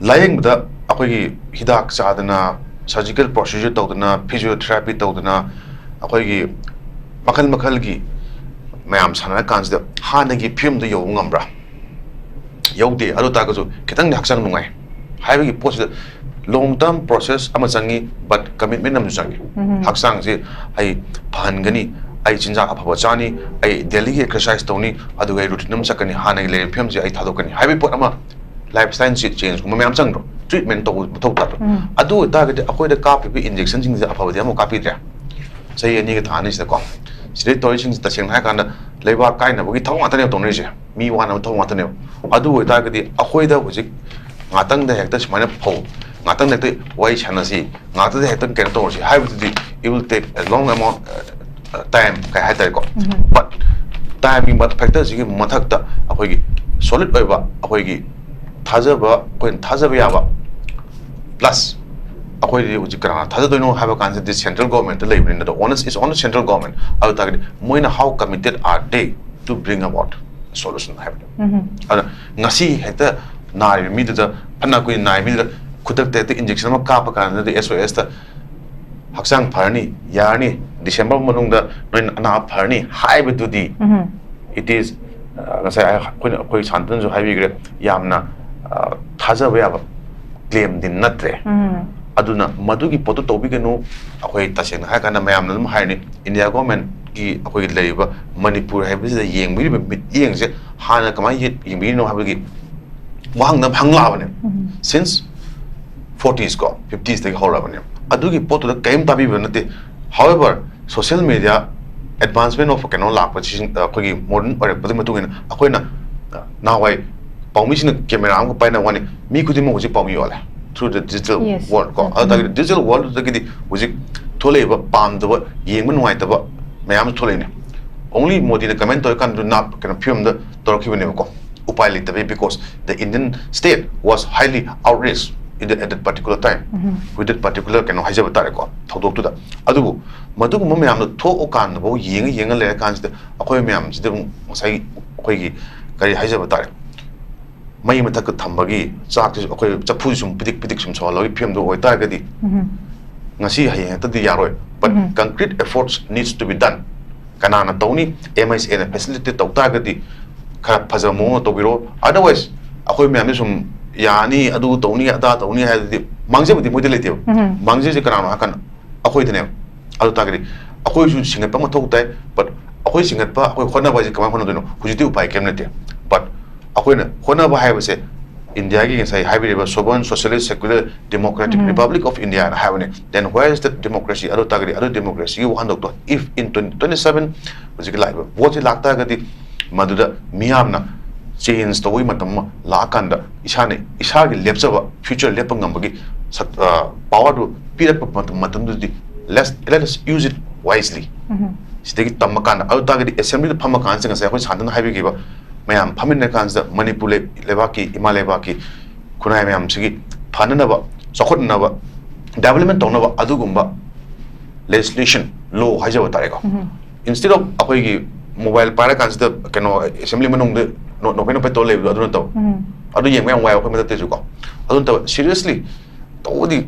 ꯂꯥꯌꯦꯡꯕꯗ ꯑꯩꯈꯣꯏꯒꯤ ꯍꯤꯗꯥꯛ ꯆꯥꯗꯅ, surgical procedure ꯇꯧꯗꯅ, physiotherapy ꯇꯧꯗꯅ, ꯑꯩꯈꯣꯏꯒꯤ ꯃꯈꯜ ꯃꯈꯜꯒꯤ ꯃꯌꯥꯝ ꯁꯥꯟꯅꯔ ꯀꯥꯟꯁꯤꯗ ꯍꯥꯟꯅꯒꯤ ꯐꯤꯕꯝꯗꯨ ꯌꯧꯕ ꯉꯝꯕ꯭ꯔꯥ? ꯌꯧꯗꯦ꯫ ꯑꯗꯨ ꯇꯥꯔꯒꯁꯨ ꯈꯤꯇꯪꯗꯤ ꯍꯛꯆꯥꯡ ꯅꯨꯡꯉꯥꯏ ꯍꯥꯏꯕꯒꯤ ꯄꯣꯠꯁꯤꯗ long term process ꯑꯃ ꯆꯪꯉꯤ, but commitment ꯑꯃꯁꯨ ꯆꯪꯉꯤ꯫ ꯎꯝ꯫ ꯍꯛꯆꯥꯡꯁꯤ ꯑꯩ ꯐꯍꯟꯒꯅꯤ, ꯑꯩ ꯆꯤꯟꯖꯥꯛ ꯑꯐꯕ ꯆꯥꯅꯤ, ꯑꯩ daily ꯒꯤ exercise ꯇꯧꯅꯤ, ꯑꯗꯨꯒ ꯑꯩ routine ꯑꯃ ꯆꯠꯀꯅꯤ, ꯍꯥꯟꯅꯒꯤ ꯂꯩꯔꯤꯕ ꯐꯤꯕꯝꯁꯤ ꯑꯩ ꯊꯥꯗꯣꯛꯀꯅꯤ ꯍꯥꯏꯕꯒꯤ ꯄꯣꯠ ꯑꯃ, lifestyle ꯁꯤ change ꯀꯨꯝꯕ ꯃꯌꯥꯝ ꯆꯪꯗ꯭ꯔꯣ? Treatment ꯇꯧꯕ ꯃꯊꯧ ꯇꯥꯗ꯭ꯔꯣ? ꯎꯝ꯫ ꯑꯗꯨ ꯑꯣꯏꯇꯥꯔꯒꯗꯤ ꯑꯩꯈꯣꯏꯗ ꯀꯥꯞꯄꯤꯕ injection ꯁꯤꯡꯁꯦ ꯑꯐꯕꯗꯤ ꯑꯃꯨꯛ ꯀꯥꯞꯄꯤꯗ꯭ꯔꯦ꯫ ꯆꯍꯤ ꯑꯅꯤꯒ ꯊꯥ ꯑꯅꯤꯁꯤꯗꯀꯣ꯫ ꯁꯤꯗꯩ ꯇꯧꯔꯤꯁꯤꯡꯁꯤ ꯇꯁꯦꯡꯅ ꯍꯥꯏꯔꯀꯥꯟꯗ ꯂꯩꯕꯥꯛ ꯀꯥꯏꯅꯕꯒꯤ ꯊꯕꯛ ꯉꯥꯛꯇꯅꯦꯕ ꯇꯧꯅꯔꯤꯁꯦ꯫ ꯃꯤ ꯋꯥꯅꯕ ꯊꯕꯛ ꯉꯥꯛꯇꯅꯦꯕ꯫ ꯑꯗꯨ ꯑꯣꯏꯇꯥꯔꯒꯗꯤ ꯑꯩꯈꯣꯏꯗ ꯍꯧꯖꯤꯛ ꯉꯥꯛꯇꯪꯗ ꯍꯦꯛꯇ ꯁꯨꯃꯥꯏꯅ ꯐꯧ, ꯉꯥꯛꯇꯪꯗ ꯍꯦꯛꯇ ꯋꯥꯔꯤ ꯁꯥꯟꯅꯁꯤ, ꯉꯥꯛꯇꯪꯗ ꯍꯦꯛꯇ ꯀꯩꯅꯣ ꯇꯧꯔꯁꯤ ꯍꯥꯏꯕꯗꯨꯗꯤ, it will take a long amount, uh, time ꯀꯩ ꯍꯥꯏꯇꯥꯔꯦꯀꯣ꯫ ꯎꯝ꯫ But time ꯒꯤ ꯃꯊ-, factor ꯁꯤꯒꯤ ꯃꯊꯛꯇ ꯑꯩꯈꯣꯏꯒꯤ solid ꯑꯣꯏꯕ, ꯑꯩꯈꯣꯏꯒꯤ ꯊꯥꯖꯕ, ꯑꯩꯈꯣꯏꯅ ꯊꯥꯖꯕ ꯌꯥꯕ, plus ꯑꯩꯈꯣꯏꯗꯤ ꯍꯧꯖꯤꯛ ꯀꯅꯥ ꯊꯥꯖꯗꯣꯏꯅꯣ ꯍꯥꯏꯕ ꯀꯥꯟꯗꯗꯤ central government ꯇ ꯂꯩꯕꯅꯤꯅ, the onus is on the central government꯫ ꯑꯗꯨ ꯇꯥꯔꯒꯗꯤ ꯃꯣꯏꯅ how committed are they to bring about solution ꯍꯥꯏꯕꯗꯣ꯫ ꯎꯝ꯫ ꯑꯗꯨꯅ ꯉꯁꯤ ꯍꯦꯛꯇ ꯅꯥꯔꯤꯕ ꯃꯤꯗꯨꯗ, ꯐꯅ ꯀꯨꯏꯅ ꯅꯥꯔꯤꯕ ꯃꯤꯗꯨꯗ ꯈꯨꯗꯛꯇ ꯍꯦꯛꯇ injection ꯑꯃ ꯀꯥꯞꯄ ꯀꯥꯟꯗꯗꯤ S O S ꯇ "ꯍꯛꯆꯥꯡ ꯐꯔꯅꯤ, ꯌꯥꯔꯅꯤ, December ꯃꯅꯨꯡꯗ ꯅꯣꯏ ꯑꯅꯥꯕ ꯐꯔꯅꯤ" ꯍꯥꯏꯕꯗꯨꯗꯤ, ꯎꯝ꯫ it is, ꯑ, ꯉꯁꯥꯏ ꯑꯩꯈꯣꯏꯅ, ꯑꯩꯈꯣꯏ ꯁꯥꯟꯇꯅꯁꯨ ꯍꯥꯏꯕꯤꯈ꯭ꯔꯦ, ꯌꯥꯝꯅ, ꯑ, ꯊꯥꯖꯕ ꯌꯥꯕ claim ꯗꯤ ꯅꯠꯇ꯭ꯔꯦ꯫ ꯎꯝ꯫ ꯑꯗꯨꯅ ꯃꯗꯨꯒꯤ ꯄꯣꯠꯇꯨ ꯇꯧꯕꯤꯒꯅꯨ꯫ ꯑꯩꯈꯣꯏ ꯇꯁꯦꯡꯅ ꯍꯥꯏꯔ ꯀꯥꯟꯗ ꯃꯌꯥꯝꯅ ꯑꯗꯨꯝ ꯍꯥꯏꯔꯅꯤ, India government ꯀꯤ ꯑꯩꯈꯣꯏꯒꯤ ꯂꯩꯔꯤꯕ ꯃꯅꯤꯄꯨꯔ ꯍꯥꯏꯕꯁꯤꯗ ꯌꯦꯡꯕꯤꯔꯤꯕ ꯃꯤꯠꯌꯦꯡꯁꯦ ꯍꯥꯟꯅ ꯀꯃꯥꯏꯅ ꯌꯦ-, ꯌꯦꯡꯕꯤꯔꯤꯅꯣ ꯍꯥꯏꯕꯒꯤ ꯋꯥꯍꯪꯗ ꯑꯃ ꯍꯪꯂꯛꯑꯕꯅꯦ꯫ ꯎꯝ꯫ Since forties ꯀꯣ, fifties ꯇꯒꯤ ꯍꯧꯔꯛꯑꯕꯅꯦ꯫ ꯑꯗꯨꯒꯤ ꯄꯣꯠꯇꯨꯗ ꯀꯔꯤꯝ ꯇꯥꯕꯤꯕ ꯅꯠꯇꯦ꯫ However, social media advancement of ꯀꯩꯅꯣ ꯂꯥꯛꯄꯁꯤ, ꯑꯩꯈꯣꯏꯒꯤ modern ꯑꯣꯏꯔꯛꯄꯒꯤ ꯃꯇꯨꯡ ꯏꯟꯅ ꯑꯩꯈꯣꯏꯅ, ꯑ, ꯅꯍꯥꯟꯋꯥꯏ ꯄꯥꯎꯃꯤꯁꯤꯡꯅ camera ꯑꯃꯒ ꯄꯥꯏꯅ ꯋꯥꯅꯤ, ꯃꯤ ꯈꯨꯗꯤꯡꯃꯛ ꯍꯧꯖꯤꯛ ꯄꯥꯎꯃꯤ ꯑꯣꯜꯂꯦ through the digital Yes. world ꯀꯣ꯫ ꯎꯝ, ꯑꯗꯨ ꯇꯥꯔꯒꯗꯤ ꯎꯝ꯫ Digital world ꯗꯨꯗꯒꯤꯗꯤ ꯍꯧꯖꯤꯛ ꯊꯣꯛꯂꯛꯏꯕ ꯄꯥꯝꯗꯕ, ꯌꯦꯡꯕ ꯅꯨꯡꯉꯥꯏꯇꯕ ꯃꯌꯥꯝ ꯑꯃ ꯊꯣꯛꯂꯛꯏꯅꯦ꯫ Only ꯃꯣꯗꯤꯅ comment ꯇꯧꯔꯤꯀꯥꯟꯗ ꯅꯥ-, ꯀꯩꯅꯣ ꯐꯤꯕꯝꯗ ꯇꯧꯔꯛꯈꯤꯕꯅꯦꯕꯀꯣ꯫ ꯎꯄꯥꯏ ꯂꯩꯇꯕꯩ, because the Indian state was highly outraged in the, at that particular time, um. with that particular ꯀꯩꯅꯣ ꯍꯥꯏꯖꯕ ꯇꯥꯔꯦꯀꯣ, ꯊꯧꯗꯣꯛꯇꯨꯗ꯫ ꯑꯗꯨꯕꯨ ꯃꯗꯨꯒꯨꯝꯕ ꯃꯌꯥꯝꯗꯣ ꯊꯣꯛꯑꯀꯥꯟꯗꯐꯥꯎ ꯌꯦꯡꯉ ꯌꯦꯡꯉ ꯂꯩꯔꯀꯥꯟꯁꯤꯗ ꯑꯩꯈꯣꯏ ꯃꯌꯥꯝꯁꯤꯗ ꯑꯃꯨꯛ ꯉꯁꯥꯏꯒꯤ ꯑꯩꯈꯣꯏꯒꯤ ꯀꯔꯤ ꯍꯥꯏꯖꯕ ꯇꯥꯔꯦ, ꯃꯩ ꯃꯊꯛꯇ ꯊꯝꯕꯒꯤ ꯆꯥꯛꯁꯤ ꯑꯩꯈꯣꯏ ꯆꯐꯨꯁꯤ ꯁꯨꯝ ꯄꯤꯗꯤꯛ ꯄꯤꯗꯤꯛ ꯁꯨꯝ ꯁꯧꯍꯜꯂꯒꯤ ꯐꯤꯕꯝꯗꯨ ꯑꯣꯏꯇꯥꯔꯒꯗꯤ, ꯎꯝ꯫ ꯉꯁꯤ ꯍꯌꯦꯡ ꯍꯦꯛꯇꯗꯤ ꯌꯥꯔꯣꯏ꯫ But um. concrete efforts needs to be done. ꯀꯅꯥꯅ ꯇꯧꯅꯤ? M I C A ꯅ facilitate ꯇꯧ ꯇꯥꯔꯒꯗꯤ ꯈꯔ ꯐꯖꯕ ꯃꯑꯣꯡꯗ ꯇꯧꯕꯤꯔꯣ꯫ Otherwise, ꯑꯩꯈꯣꯏ ꯃꯌꯥꯝꯗꯤ ꯁꯨꯝ ꯌꯥꯅꯤ, ꯑꯗꯨ ꯇꯧꯅꯤ, ꯑꯗꯥ ꯇꯧꯅꯤ ꯍꯥꯏꯗꯨꯗꯤ ꯃꯥꯡꯖꯕꯗꯤ ꯃꯣꯏꯗ ꯂꯩꯇꯦꯕ꯫ ꯎꯝ꯫ ꯃꯥꯡꯖꯩꯁꯦ ꯀꯅꯥꯅꯣ ꯍꯥꯏꯔꯀꯥꯟꯗ ꯑꯩꯈꯣꯏꯗꯅꯦꯕ꯫ ꯑꯗꯨ ꯇꯥꯔꯒꯗꯤ ꯑꯩꯈꯣꯏꯁꯨ ꯁꯤꯡꯒꯠꯄ ꯃꯊꯧ ꯇꯥꯏ꯫ But ꯑꯩꯈꯣꯏ ꯁꯤꯡꯒꯠꯄ, ꯑꯩꯈꯣꯏ ꯍꯣꯠꯅꯕ ꯍꯥꯏꯁꯦ ꯀꯃꯥꯏꯅ ꯍꯣꯠꯅꯗꯣꯏꯅꯣ? ꯍꯧꯖꯤꯛꯇꯤ ꯎꯄꯥꯏ ꯀꯩꯝ ꯂꯩꯇꯦ꯫ But ꯑꯩꯈꯣꯏꯅ ꯍꯣꯠꯅꯕ ꯍꯥꯏꯕꯁꯦ, ꯏꯟꯗꯤꯌꯥꯒꯤ ꯉꯁꯥꯏ ꯍꯥꯏꯕꯤꯔꯤꯕ sovereign socialist secular democratic um. Republic of India ꯍꯥꯏꯅ ꯍꯥꯏꯕꯅꯦ꯫ Then where is that democracy? ꯑꯗꯨ ꯇꯥꯔꯒꯗꯤ ꯑꯗꯨ democracy ꯒꯤ ꯋꯥꯍꯟꯊꯣꯛꯇꯣ, if in twenty twenty-seven ꯍꯧꯖꯤꯛꯀꯤ ꯂꯥꯛꯏꯕ vote ꯁꯤ ꯂꯥꯛꯇꯥꯔꯒꯗꯤ, ꯃꯗꯨꯗ ꯃꯤꯌꯥꯝꯅ change ꯇꯧꯕꯒꯤ ꯃꯇꯝ ꯑꯃ ꯂꯥꯛꯑꯀꯥꯟꯗ ꯏꯁꯥꯅ ꯏꯁꯥꯒꯤ ꯂꯦꯞꯆꯕ future ꯂꯦꯞꯄ ꯉꯝꯕꯒꯤ ꯁꯛ-, ꯑ, power ꯗꯨ ꯄꯤꯔꯛꯄ ꯃꯇꯝ, ꯃꯇꯝꯗꯨꯗꯤ let's, let us use it wisely꯫ ꯎꯝ꯫ ꯁꯤꯗꯒꯤ ꯇꯝꯃꯀꯥꯟꯗ, ꯑꯗꯨ ꯇꯥꯔꯒꯗꯤ assembly ꯗ ꯐꯝꯃ ꯀꯥꯟꯁꯤꯗ ꯉꯁꯥꯏ ꯑꯩꯈꯣꯏ ꯁꯥꯟꯇꯅ ꯍꯥꯏꯕꯤꯈꯤꯕ ꯃꯌꯥꯝ ꯐꯝꯃꯤꯟꯅ ꯀꯥꯟꯁꯤꯗ ꯃꯅꯤꯄꯨꯔ ꯂꯩ-, ꯂꯩꯕꯥꯛꯀꯤ, ꯏꯃꯥ ꯂꯩꯕꯥꯛꯀꯤ ꯈꯨꯟꯅꯥꯏ ꯃꯌꯥꯝꯁꯤꯒꯤ ꯐꯅꯅꯕ, ꯆꯥꯎꯈꯠꯅꯅꯕ, development ꯇꯧꯅꯕ ꯑꯗꯨꯒꯨꯝꯕ legislation, law ꯍꯥꯏꯖꯕ ꯇꯥꯔꯦꯀꯣ꯫ ꯎꯝ꯫ Instead of ꯑꯩꯈꯣꯏꯒꯤ mobile ꯄꯥꯏꯔ ꯀꯥꯟꯁꯤꯗ ꯀꯩꯅꯣ assembly ꯃꯅꯨꯡꯗ ꯅꯣ-, ꯅꯣꯛꯐꯦꯠ ꯅꯣꯛꯐꯦꯠ ꯇꯧꯔ ꯂꯩꯕꯗꯣ ꯑꯗꯨ ꯅꯠꯇꯕ꯫ ꯎꯝ꯫ ꯑꯗꯨ ꯌꯦꯡꯕ ꯌꯥꯝ ꯋꯥꯏ ꯑꯩꯈꯣꯏ ꯃꯊꯛꯇꯁꯨ ꯀꯣ꯫ ꯑꯗꯨ ꯅꯠꯇꯕ seriously ꯇꯧꯕꯗꯤ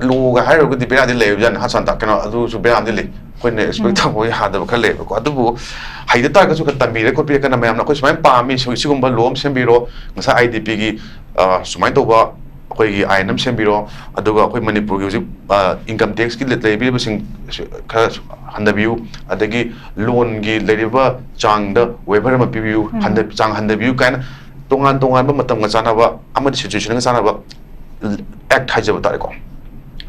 ꯂꯣꯒ ꯍꯥꯏꯔꯨꯔꯒꯗꯤ ꯕꯦꯔꯥꯗꯤ ꯂꯩꯕꯖꯥꯠꯅꯤ, ꯍꯥ ꯁꯥꯟꯇ? ꯀꯩꯅꯣ, ꯑꯗꯨꯁꯨ ꯕꯦꯔꯥꯗꯤ ꯂꯩ꯫ ꯑꯩꯈꯣꯏꯅ expect ꯎꯝ꯫ ꯇꯧꯕ ꯌꯥꯗꯕ ꯈꯔ ꯂꯩꯌꯦꯕꯀꯣ꯫ ꯑꯗꯨꯕꯨ ꯍꯩꯗ ꯇꯥꯔꯒꯁꯨ ꯈꯔ ꯇꯝꯕꯤꯔꯦ ꯈꯣꯠꯄꯤꯔꯦ, ꯀꯟꯅ ꯃꯌꯥꯝꯅ ꯑꯩꯈꯣꯏ ꯁꯨꯃꯥꯏꯅ ꯄꯥꯝꯃꯤ, ꯁꯤ-, ꯁꯤꯒꯨꯝꯕ ꯂꯣ ꯑꯃ ꯁꯦꯝꯕꯤꯔꯣ, ꯉꯁꯥꯏ IDPꯒꯤ, ꯑ, ꯁꯨꯃꯥꯏꯅ ꯇꯧꯕ ꯑꯩꯈꯣꯏꯒꯤ ꯑꯥꯏꯟ ꯑꯃ ꯁꯦꯝꯕꯤꯔꯣ, ꯑꯗꯨꯒ ꯑꯩꯈꯣꯏ ꯃꯅꯤꯄꯨꯔꯒꯤ ꯍꯧꯖꯤꯛ, ꯑ, income taxꯀꯤ ꯂꯩ-, ꯂꯩꯕꯤꯔꯤꯕꯁꯤꯡ ꯈꯔ ꯍꯟꯊꯕꯤꯌꯨ, ꯑꯗꯒꯤ loanꯒꯤ ꯂꯩꯔꯤꯕ ꯆꯥꯡꯗ waiver ꯑꯃ ꯄꯤꯕꯤꯌꯨ, ꯎꯝ꯫ ꯍꯟꯊ-, ꯆꯥꯡ ꯍꯟꯊꯕꯤꯌꯨ ꯀꯥꯏꯅ ꯇꯣꯉꯥꯟ ꯇꯣꯉꯥꯟꯕ ꯃꯇꯝꯒ ꯆꯥꯟꯅꯕ ꯑꯃꯗꯤ situationꯒ ꯆꯥꯟꯅꯕ act ꯍꯥꯏꯖꯕ ꯇꯥꯔꯦꯀꯣ,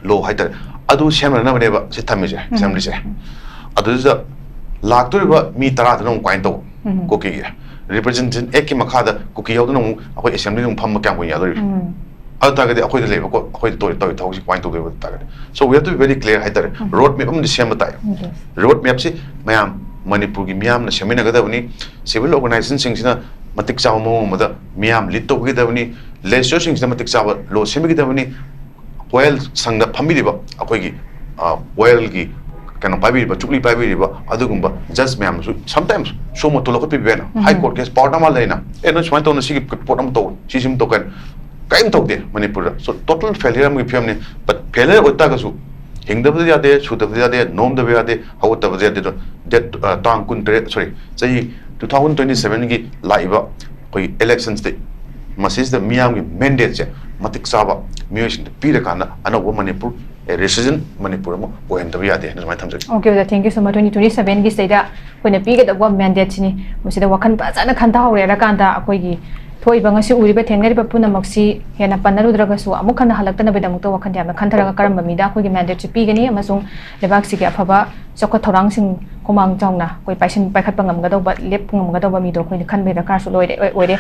ꯂꯣ ꯍꯥꯏꯇꯥꯔꯦ, ꯑꯗꯨ ꯁꯦꯝꯅꯅꯕꯅꯦꯕ ꯁꯤ ꯊꯝꯃꯤꯁꯦ, ꯎꯝ꯫ Assemblyꯁꯦ꯫ ꯎꯝ꯫ ꯑꯗꯨꯗ ꯂꯥꯛꯇꯣꯔꯤꯕ ꯃꯤ ꯇꯔꯥꯗꯨꯅ ꯑꯃꯨꯛ ꯀꯃꯥꯏꯅ ꯇꯧꯕ? ꯎꯝ꯫ ꯀꯨꯀꯤꯒꯤ Representation Actꯀꯤ ꯃꯈꯥꯗ ꯀꯨꯀꯤ ꯌꯥꯎꯗꯅ ꯑꯃꯨꯛ ꯑꯩꯈꯣꯏ Assemblyꯗ ꯑꯃꯨꯛ ꯐꯝꯕ ꯀꯌꯥꯝ ꯀꯨꯏꯅ ꯌꯥꯗꯣꯔꯤꯕ? ꯎꯝ꯫ ꯑꯗꯨ ꯇꯥꯔꯒꯗꯤ ꯑꯩꯈꯣꯏꯗ ꯂꯩꯕ ꯀꯣ-, ꯑꯩꯈꯣꯏꯗ ꯇꯧꯔꯤ, ꯇꯧꯔꯤ ꯊꯕꯛꯁꯤ ꯀꯃꯥꯏꯅ ꯇꯧꯗꯣꯏꯕ ꯑꯗꯨ ꯇꯥꯔꯒꯗꯤ? So we have to be very clear ꯍꯥꯏꯇꯥꯔꯦ꯫ ꯎꯝ꯫ Road map ꯑꯃꯗꯤ ꯁꯦꯝꯕ ꯇꯥꯏ꯫ ꯎꯝ꯫ Road mapꯁꯤ ꯃꯌꯥꯝ, ꯃꯅꯤꯄꯨꯔꯒꯤ ꯃꯤꯌꯥꯝꯅ ꯁꯦꯝꯃꯤꯟꯅꯒꯗꯕꯅꯤ꯫ Civil organizationꯁꯤꯡꯁꯤꯅ ꯃꯇꯤꯛ ꯆꯥꯕ ꯃꯑꯣꯡ ꯑꯃꯗ ꯃꯤꯌꯥꯝ lead ꯇꯧꯕꯤꯒꯗꯕꯅꯤ꯫ Legislatorꯁꯤꯡꯁꯤꯅ ꯃꯇꯤꯛ ꯆꯥꯕ ꯂꯣ ꯁꯦꯝꯕꯤꯒꯗꯕꯅꯤ꯫ ꯋꯥꯌꯦꯜ ꯁꯪꯗ ꯐꯝꯕꯤꯔꯤꯕ ꯑꯩꯈꯣꯏꯒꯤ, ꯑ, ꯋꯥꯌꯦꯜꯒꯤ ꯀꯩꯅꯣ ꯄꯥꯏꯕꯤꯔꯤꯕ, ꯆꯨꯛꯂꯤ ꯄꯥꯏꯕꯤꯔꯤꯕ ꯑꯗꯨꯒꯨꯝꯕ judge ꯃꯌꯥꯝꯅꯁꯨ sometimes suo motu ꯂꯧꯈꯠꯄꯤꯕ ꯌꯥꯏꯅ꯫ ꯎꯝ꯫ High Courtꯒꯤ power ꯗꯃꯥ ꯂꯩꯅ, "ꯑꯦ, ꯅꯣꯏ ꯁꯨꯃꯥꯏꯅ ꯇꯧꯗꯅ ꯁꯤꯒꯤ ꯄꯣꯠ ꯑꯃ ꯇꯧ, ꯁꯤꯁꯤꯃ ꯇꯧ" ꯀꯥꯏꯅ꯫ ꯀꯔꯤꯝ ꯇꯧꯗꯦ ꯃꯅꯤꯄꯨꯔꯗ꯫ So total failure ꯑꯃꯒꯤ ꯐꯤꯕꯝꯅꯤ꯫ But failure ꯑꯣꯏꯇꯥꯔꯒꯁꯨ ꯍꯤꯡꯗꯕꯗꯤ ꯌꯥꯗꯦ, ꯁꯨꯗꯕꯗꯤ ꯌꯥꯗꯦ, ꯅꯣꯝꯗꯕ ꯌꯥꯗꯦ, ꯍꯧꯒꯠꯇꯕꯗꯤ ꯌꯥꯗꯦ꯫ ꯑꯗꯣ date, ꯑ, ꯇꯥꯡ ꯀꯨꯟꯇꯔꯦꯠ, sorry, ꯆꯍꯤ two thousand twenty sevenꯒꯤ ꯂꯥꯛꯏꯕ ꯑꯩꯈꯣꯏ electionꯁꯤꯗ ꯃꯁꯤꯁꯤꯗ ꯃꯤꯌꯥꯝꯒꯤ mandateꯁꯦ ꯃꯇꯤꯛ ꯆꯥꯕ ꯃꯤꯑꯣꯏꯁꯤꯡꯗ ꯄꯤꯔꯀꯥꯟꯗ ꯑꯅꯧꯕ ꯃꯅꯤꯄꯨꯔ, a resurgent ꯃꯅꯤꯄꯨꯔ ꯑꯃ ꯑꯣꯏꯍꯟꯗꯕ ꯌꯥꯗꯦ ꯍꯥꯏꯅ ꯁꯨꯃꯥꯏꯅ ꯊꯝꯖꯒꯦ꯫ Okay, ꯑꯣꯖꯥ, thank you so much꯫ Twenty twenty sevenꯒꯤꯁꯤꯗꯩꯗ ꯑꯩꯈꯣꯏꯅ ꯄꯤꯒꯗꯕ mandateꯁꯤꯅꯤ꯫ ꯃꯁꯤꯗ ꯋꯥꯈꯜ ꯐꯖꯅ ꯈꯟꯊꯍꯧꯔꯦꯔꯀꯥꯟꯗ ꯑꯩꯈꯣꯏꯒꯤ ꯊꯣꯛꯏꯕ ꯉꯁꯤ ꯎꯔꯤꯕ ꯊꯦꯡꯅꯔꯤꯕ ꯄꯨꯝꯅꯃꯛꯁꯤ ꯍꯦꯟꯅ ꯄꯟꯅꯔꯨꯗ꯭ꯔꯒꯁꯨ ꯑꯃꯨꯛ ꯍꯟꯅ ꯍꯜꯂꯛꯇꯅꯕꯒꯤꯗꯃꯛꯇ ꯋꯥꯈꯜ ꯌꯥꯝꯅ ꯈꯟꯊꯔꯒ ꯀꯔꯝꯕ ꯃꯤꯗ ꯑꯩꯈꯣꯏꯒꯤ mandateꯁꯤ ꯄꯤꯒꯅꯤ ꯑꯃꯁꯨꯡ ꯂꯩꯕꯥꯛꯁꯤꯒꯤ ꯑꯐꯕ ꯆꯥꯎꯈꯠ ꯊꯧꯔꯥꯡꯁꯤꯡ ꯈꯨꯃꯥꯡ ꯆꯥꯎꯅ ꯑꯩꯈꯣꯏ ꯄꯥꯏꯁꯤꯟ ꯄꯥꯏꯈꯠꯄ ꯉꯝꯒꯗꯧꯕ, ꯂꯦꯞ ꯉꯝꯒꯗꯧꯕ ꯃꯤꯗꯣ ꯑꯩꯈꯣꯏꯅ ꯈꯟꯕꯒꯤ ꯗꯔꯀꯥꯔꯁꯨ ꯂꯣꯏꯔꯦ, ꯑꯣꯏ-, ꯑꯣꯏꯔꯦ꯫